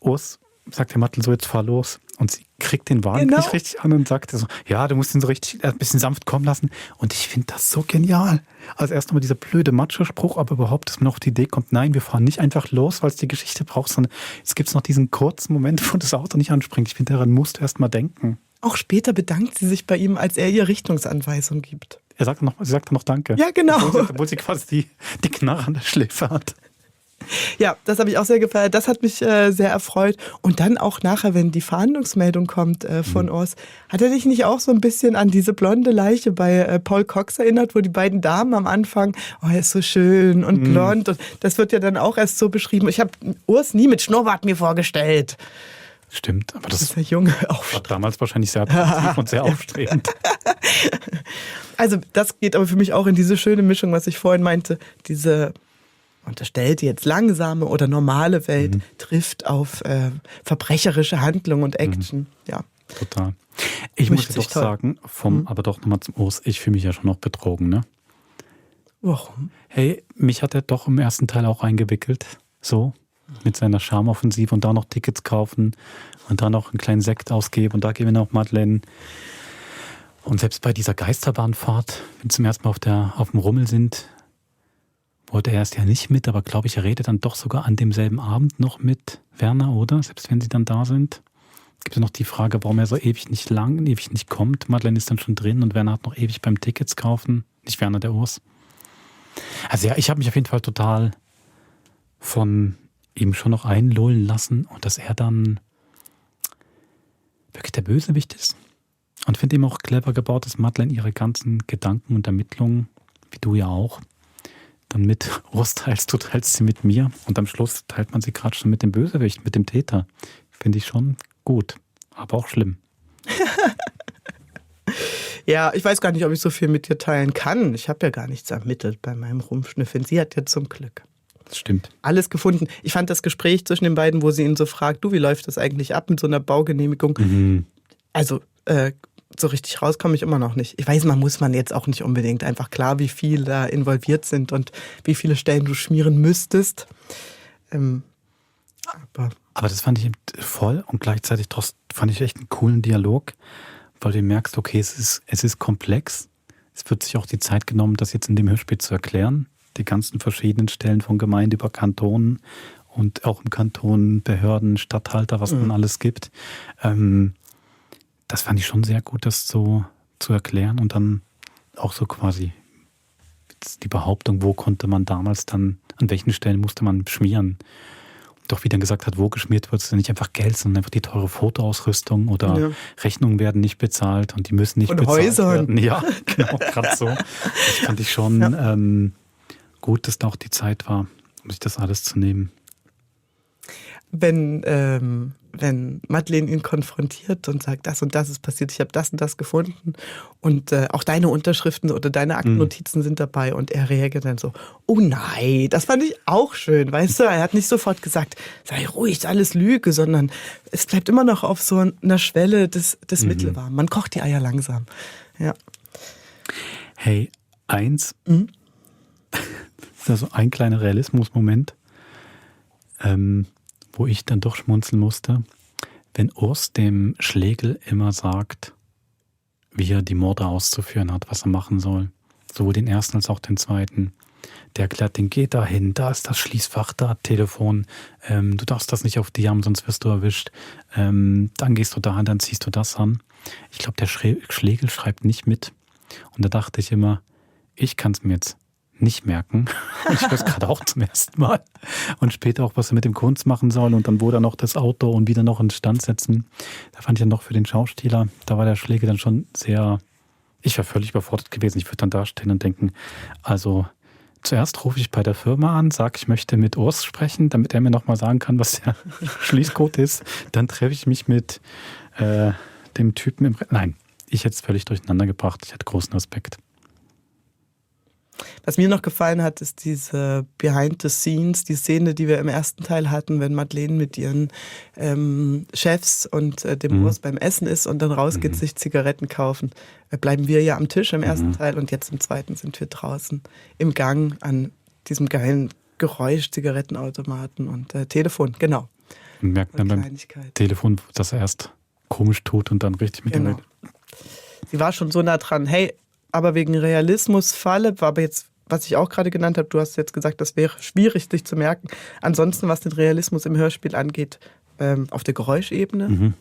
Urs sagt der Madeleine so, jetzt fahr los. Und sie kriegt den Wagen nicht richtig an und sagt so, ja, du musst ihn so richtig ein bisschen sanft kommen lassen. Und ich finde das so genial. Also erst einmal dieser blöde Macho-Spruch, aber überhaupt, dass man auf die Idee kommt, nein, wir fahren nicht einfach los, weil es die Geschichte braucht, sondern jetzt gibt es noch diesen kurzen Moment, wo das Auto nicht anspringt. Ich finde, daran musst du erst mal denken. Auch später bedankt sie sich bei ihm, als er ihr Richtungsanweisung gibt. Sie sagt dann noch Danke. Ja, genau. Obwohl sie quasi die Knarre an der Schläfe hat. Ja, das habe ich auch sehr gefeiert. Das hat mich sehr erfreut. Und dann auch nachher, wenn die Verhandlungsmeldung kommt von Urs, hat er dich nicht auch so ein bisschen an diese blonde Leiche bei Paul Cox erinnert, wo die beiden Damen am Anfang, oh, er ist so schön und blond. Und das wird ja dann auch erst so beschrieben. Ich habe Urs nie mit Schnurrbart mir vorgestellt. Stimmt, aber das ist der Junge war damals wahrscheinlich sehr attraktiv und sehr aufstrebend. Also das geht aber für mich auch in diese schöne Mischung, was ich vorhin meinte, diese unterstellte jetzt langsame oder normale Welt trifft auf verbrecherische Handlung und Action. Ja. Total. Ich muss doch sagen, aber doch nochmal zum Urs, ich fühle mich ja schon noch betrogen, ne? Warum? Hey, mich hat er doch im ersten Teil auch eingewickelt, so, mit seiner Charmoffensive und da noch Tickets kaufen und da noch einen kleinen Sekt ausgeben und da geben wir noch Madeleine. Und selbst bei dieser Geisterbahnfahrt, wenn sie zum ersten Mal auf dem Rummel sind, wollte er erst ja nicht mit, aber glaube ich, er redet dann doch sogar an demselben Abend noch mit Werner, oder? Selbst wenn sie dann da sind. Es gibt ja noch die Frage, warum er so ewig nicht kommt. Madeleine ist dann schon drin und Werner hat noch ewig beim Tickets kaufen. Nicht Werner, der Urs. Also ja, ich habe mich auf jeden Fall total von ihm schon noch einlullen lassen und dass er dann wirklich der Bösewicht ist. Und finde eben auch clever gebaut, dass Madeleine ihre ganzen Gedanken und Ermittlungen, wie du ja auch, dann mit Urs teilst, du teilst sie mit mir und am Schluss teilt man sie gerade schon mit dem Bösewicht, mit dem Täter. Finde ich schon gut, aber auch schlimm. Ja, ich weiß gar nicht, ob ich so viel mit dir teilen kann. Ich habe ja gar nichts ermittelt bei meinem Rumschnüffeln. Sie hat ja zum Glück Das stimmt. alles gefunden. Ich fand das Gespräch zwischen den beiden, wo sie ihn so fragt, du, wie läuft das eigentlich ab mit so einer Baugenehmigung? Also so richtig raus komme ich immer noch nicht. Ich weiß, muss man jetzt auch nicht unbedingt. Einfach klar, wie viele da involviert sind und wie viele Stellen du schmieren müsstest. Aber das fand ich voll und gleichzeitig fand ich echt einen coolen Dialog, weil du merkst, okay, es ist komplex. Es wird sich auch die Zeit genommen, das jetzt in dem Hörspiel zu erklären. Die ganzen verschiedenen Stellen von Gemeinde über Kanton und auch im Kanton, Behörden, Statthalter, was man alles gibt. Das fand ich schon sehr gut, das so zu erklären und dann auch so quasi die Behauptung, wo konnte man damals dann, an welchen Stellen musste man schmieren. Doch wie dann gesagt hat, wo geschmiert wird, ist nicht einfach Geld, sondern einfach die teure Fotoausrüstung oder Rechnungen werden nicht bezahlt und die müssen nicht bezahlt werden. Ja, genau, gerade so. Das fand ich schon gut, dass da auch die Zeit war, um sich das alles zu nehmen. Wenn Madeleine ihn konfrontiert und sagt, das und das ist passiert, ich habe das und das gefunden und auch deine Unterschriften oder deine Aktennotizen sind dabei und er reagiert dann so, oh nein, das fand ich auch schön, weißt du, er hat nicht sofort gesagt, sei ruhig, ist alles Lüge, sondern es bleibt immer noch auf so einer Schwelle des Mittelwarmen. Man kocht die Eier langsam. Ja. Hey, das ist also ein kleiner Realismusmoment, wo ich dann doch schmunzeln musste, wenn Urs dem Schlegel immer sagt, wie er die Morde auszuführen hat, was er machen soll. Sowohl den ersten als auch den zweiten. Der erklärt den, geh da hin, da ist das Schließfach, da Telefon, du darfst das nicht auf die haben, sonst wirst du erwischt. Dann gehst du da hin, dann ziehst du das an. Ich glaube, der Schlegel schreibt nicht mit. Und da dachte ich immer, ich kann es mir jetzt nicht merken. Und ich höre es gerade auch zum ersten Mal. Und später auch, was er mit dem Kunst machen soll und dann wurde noch das Auto und wieder noch instand setzen. Da fand ich dann noch für den Schauspieler, da war der Schläger dann schon sehr, ich war völlig überfordert gewesen. Ich würde dann dastehen und denken, also zuerst rufe ich bei der Firma an, sage, ich möchte mit Urs sprechen, damit er mir nochmal sagen kann, was der Schließcode ist. Dann treffe ich mich mit dem Typen Nein, ich hätte es völlig durcheinander gebracht. Ich hatte großen Respekt. Was mir noch gefallen hat, ist diese Behind the Scenes, die Szene, die wir im ersten Teil hatten, wenn Madeleine mit ihren Chefs und dem Urs beim Essen ist und dann rausgeht, sich Zigaretten kaufen. Bleiben wir ja am Tisch im ersten Teil und jetzt im zweiten sind wir draußen im Gang an diesem geilen Geräusch, Zigarettenautomaten und Telefon, genau. Und merkt dann beim Telefon, dass er erst komisch tut und dann richtig mit ihm redet. Sie war schon so nah dran, hey, aber wegen Realismusfalle, war aber jetzt, was ich auch gerade genannt habe, du hast jetzt gesagt, das wäre schwierig, sich zu merken. Ansonsten, was den Realismus im Hörspiel angeht, auf der Geräuschebene,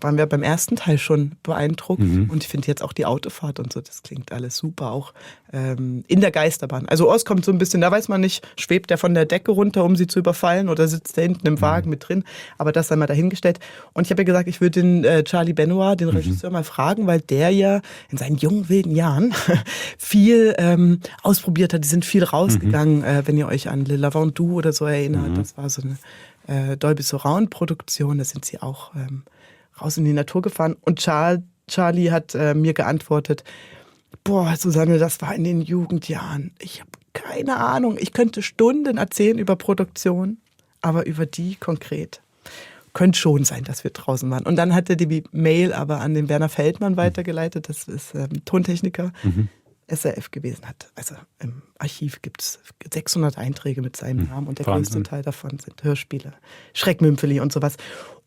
waren wir beim ersten Teil schon beeindruckt. Und ich finde jetzt auch die Autofahrt und so, das klingt alles super, auch in der Geisterbahn. Also Urs kommt so ein bisschen, da weiß man nicht, schwebt der von der Decke runter, um sie zu überfallen oder sitzt der hinten im Wagen mit drin, aber das sei mal dahingestellt. Und ich habe ja gesagt, ich würde den Charlie Benoit, den Regisseur, mal fragen, weil der ja in seinen jungen, wilden Jahren viel ausprobiert hat, die sind viel rausgegangen, wenn ihr euch an Le Lavandou oder so erinnert, das war so eine Dolby Surround Produktion, da sind sie auch raus in die Natur gefahren und Charlie hat mir geantwortet, boah, Susanne, das war in den Jugendjahren. Ich habe keine Ahnung, ich könnte Stunden erzählen über Produktion, aber über die konkret. Könnte schon sein, dass wir draußen waren. Und dann hat er die Mail aber an den Werner Feldmann weitergeleitet, das ist Tontechniker, SRF gewesen hat. Also im Archiv gibt es 600 Einträge mit seinem Namen und der größte Teil davon sind Hörspiele, Schreckmümpfeli und sowas.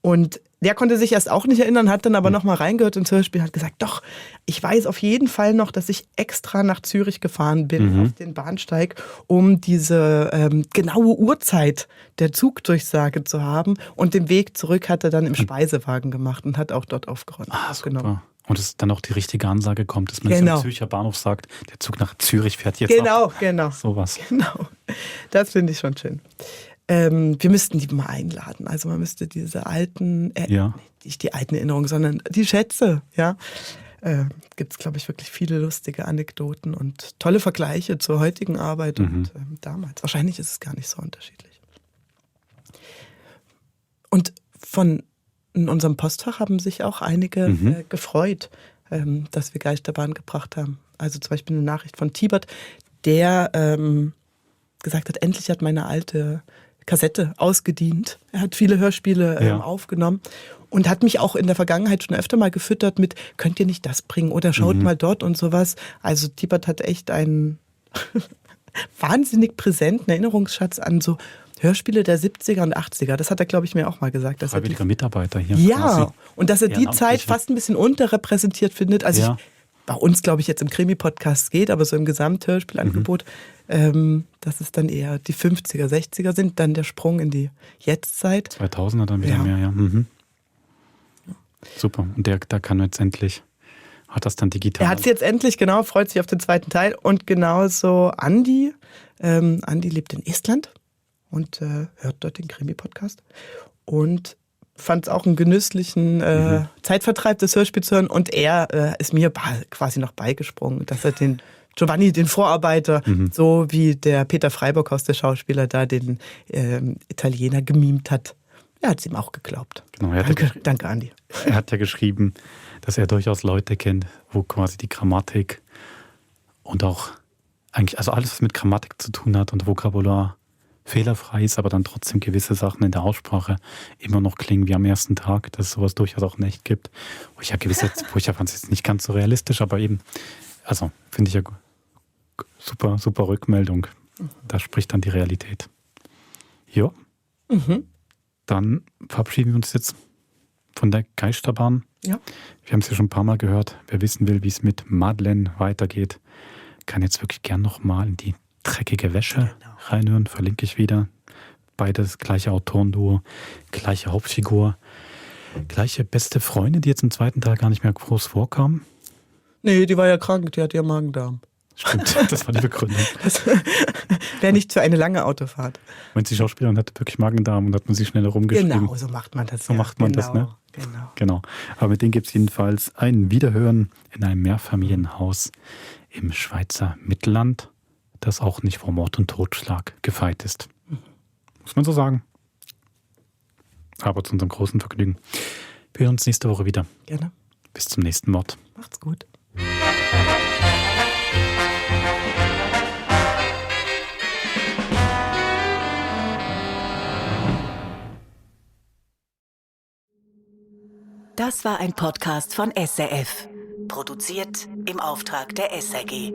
Und der konnte sich erst auch nicht erinnern, hat dann aber nochmal reingehört ins Hörspiel, hat gesagt, doch, ich weiß auf jeden Fall noch, dass ich extra nach Zürich gefahren bin auf den Bahnsteig, um diese genaue Uhrzeit der Zugdurchsage zu haben. Und den Weg zurück hat er dann im Speisewagen gemacht und hat auch dort aufgeräumt. Super. Und dass dann auch die richtige Ansage kommt, dass man am Zürcher Bahnhof sagt, der Zug nach Zürich fährt jetzt ab. Genau. Sowas. Genau. Das finde ich schon schön. Wir müssten die mal einladen. Also man müsste diese alten, nicht die alten Erinnerungen, sondern die Schätze, gibt es, glaube ich, wirklich viele lustige Anekdoten und tolle Vergleiche zur heutigen Arbeit und damals. Wahrscheinlich ist es gar nicht so unterschiedlich. Und in unserem Postfach haben sich auch einige gefreut, dass wir Geisterbahn gebracht haben. Also zum Beispiel eine Nachricht von Tibert, der gesagt hat, endlich hat meine alte Kassette ausgedient. Er hat viele Hörspiele aufgenommen und hat mich auch in der Vergangenheit schon öfter mal gefüttert mit, könnt ihr nicht das bringen oder schaut mal dort und sowas. Also Tibert hat echt einen wahnsinnig präsenten Erinnerungsschatz an so Hörspiele der 70er und 80er. Das hat er, glaube ich, mir auch mal gesagt. Freiwilliger Mitarbeiter hier. Ja, und dass er die Zeit fast ein bisschen unterrepräsentiert findet. Also bei uns, glaube ich, jetzt im Krimi-Podcast geht, aber so im Gesamthörspielangebot, dass es dann eher die 50er, 60er sind, dann der Sprung in die Jetztzeit. 2000er dann wieder mehr, Super. Und da kann jetzt endlich, hat das dann digital. Er hat es jetzt endlich, genau, freut sich auf den zweiten Teil. Und genauso Andi. Andi lebt in Estland. und hört dort den Krimi-Podcast. Und fand es auch einen genüsslichen Zeitvertreib, das Hörspiel zu hören. Und er ist mir quasi noch beigesprungen, dass er den Giovanni, den Vorarbeiter, so wie der Peter Freiburghaus, der Schauspieler, da den Italiener gemimt hat. Er hat es ihm auch geglaubt. Genau, Danke, Andi. Er hat ja geschrieben, dass er durchaus Leute kennt, wo quasi die Grammatik und auch eigentlich, also alles, was mit Grammatik zu tun hat und Vokabular fehlerfrei ist, aber dann trotzdem gewisse Sachen in der Aussprache immer noch klingen wie am ersten Tag, dass es sowas durchaus auch in echt gibt. Wo ich ja fand es jetzt nicht ganz so realistisch, aber eben, also finde ich ja super Rückmeldung. Da spricht dann die Realität. Ja. Dann verabschieden wir uns jetzt von der Geisterbahn. Ja. Wir haben es ja schon ein paar Mal gehört. Wer wissen will, wie es mit Madeleine weitergeht, kann jetzt wirklich gern nochmal in die dreckige Wäsche reinhören. Verlinke ich wieder. Beides gleiche Autorenduo, gleiche Hauptfigur, gleiche beste Freundin, die jetzt im zweiten Teil gar nicht mehr groß vorkam. Nee, die war ja krank, die hat ja Magen-Darm. Stimmt, das war die Begründung. Das wäre nicht für eine lange Autofahrt. Wenn die Schauspielerin hatte wirklich Magen-Darm und hat man sie schnell herumgeschrieben. Genau, so macht man das. So macht man das, ne? Genau. Aber mit denen gibt es jedenfalls ein Wiederhören in einem Mehrfamilienhaus im Schweizer Mittelland, das auch nicht vor Mord und Totschlag gefeit ist. Muss man so sagen. Aber zu unserem großen Vergnügen. Wir hören uns nächste Woche wieder. Gerne. Bis zum nächsten Mord. Macht's gut. Das war ein Podcast von SRF. Produziert im Auftrag der SRG.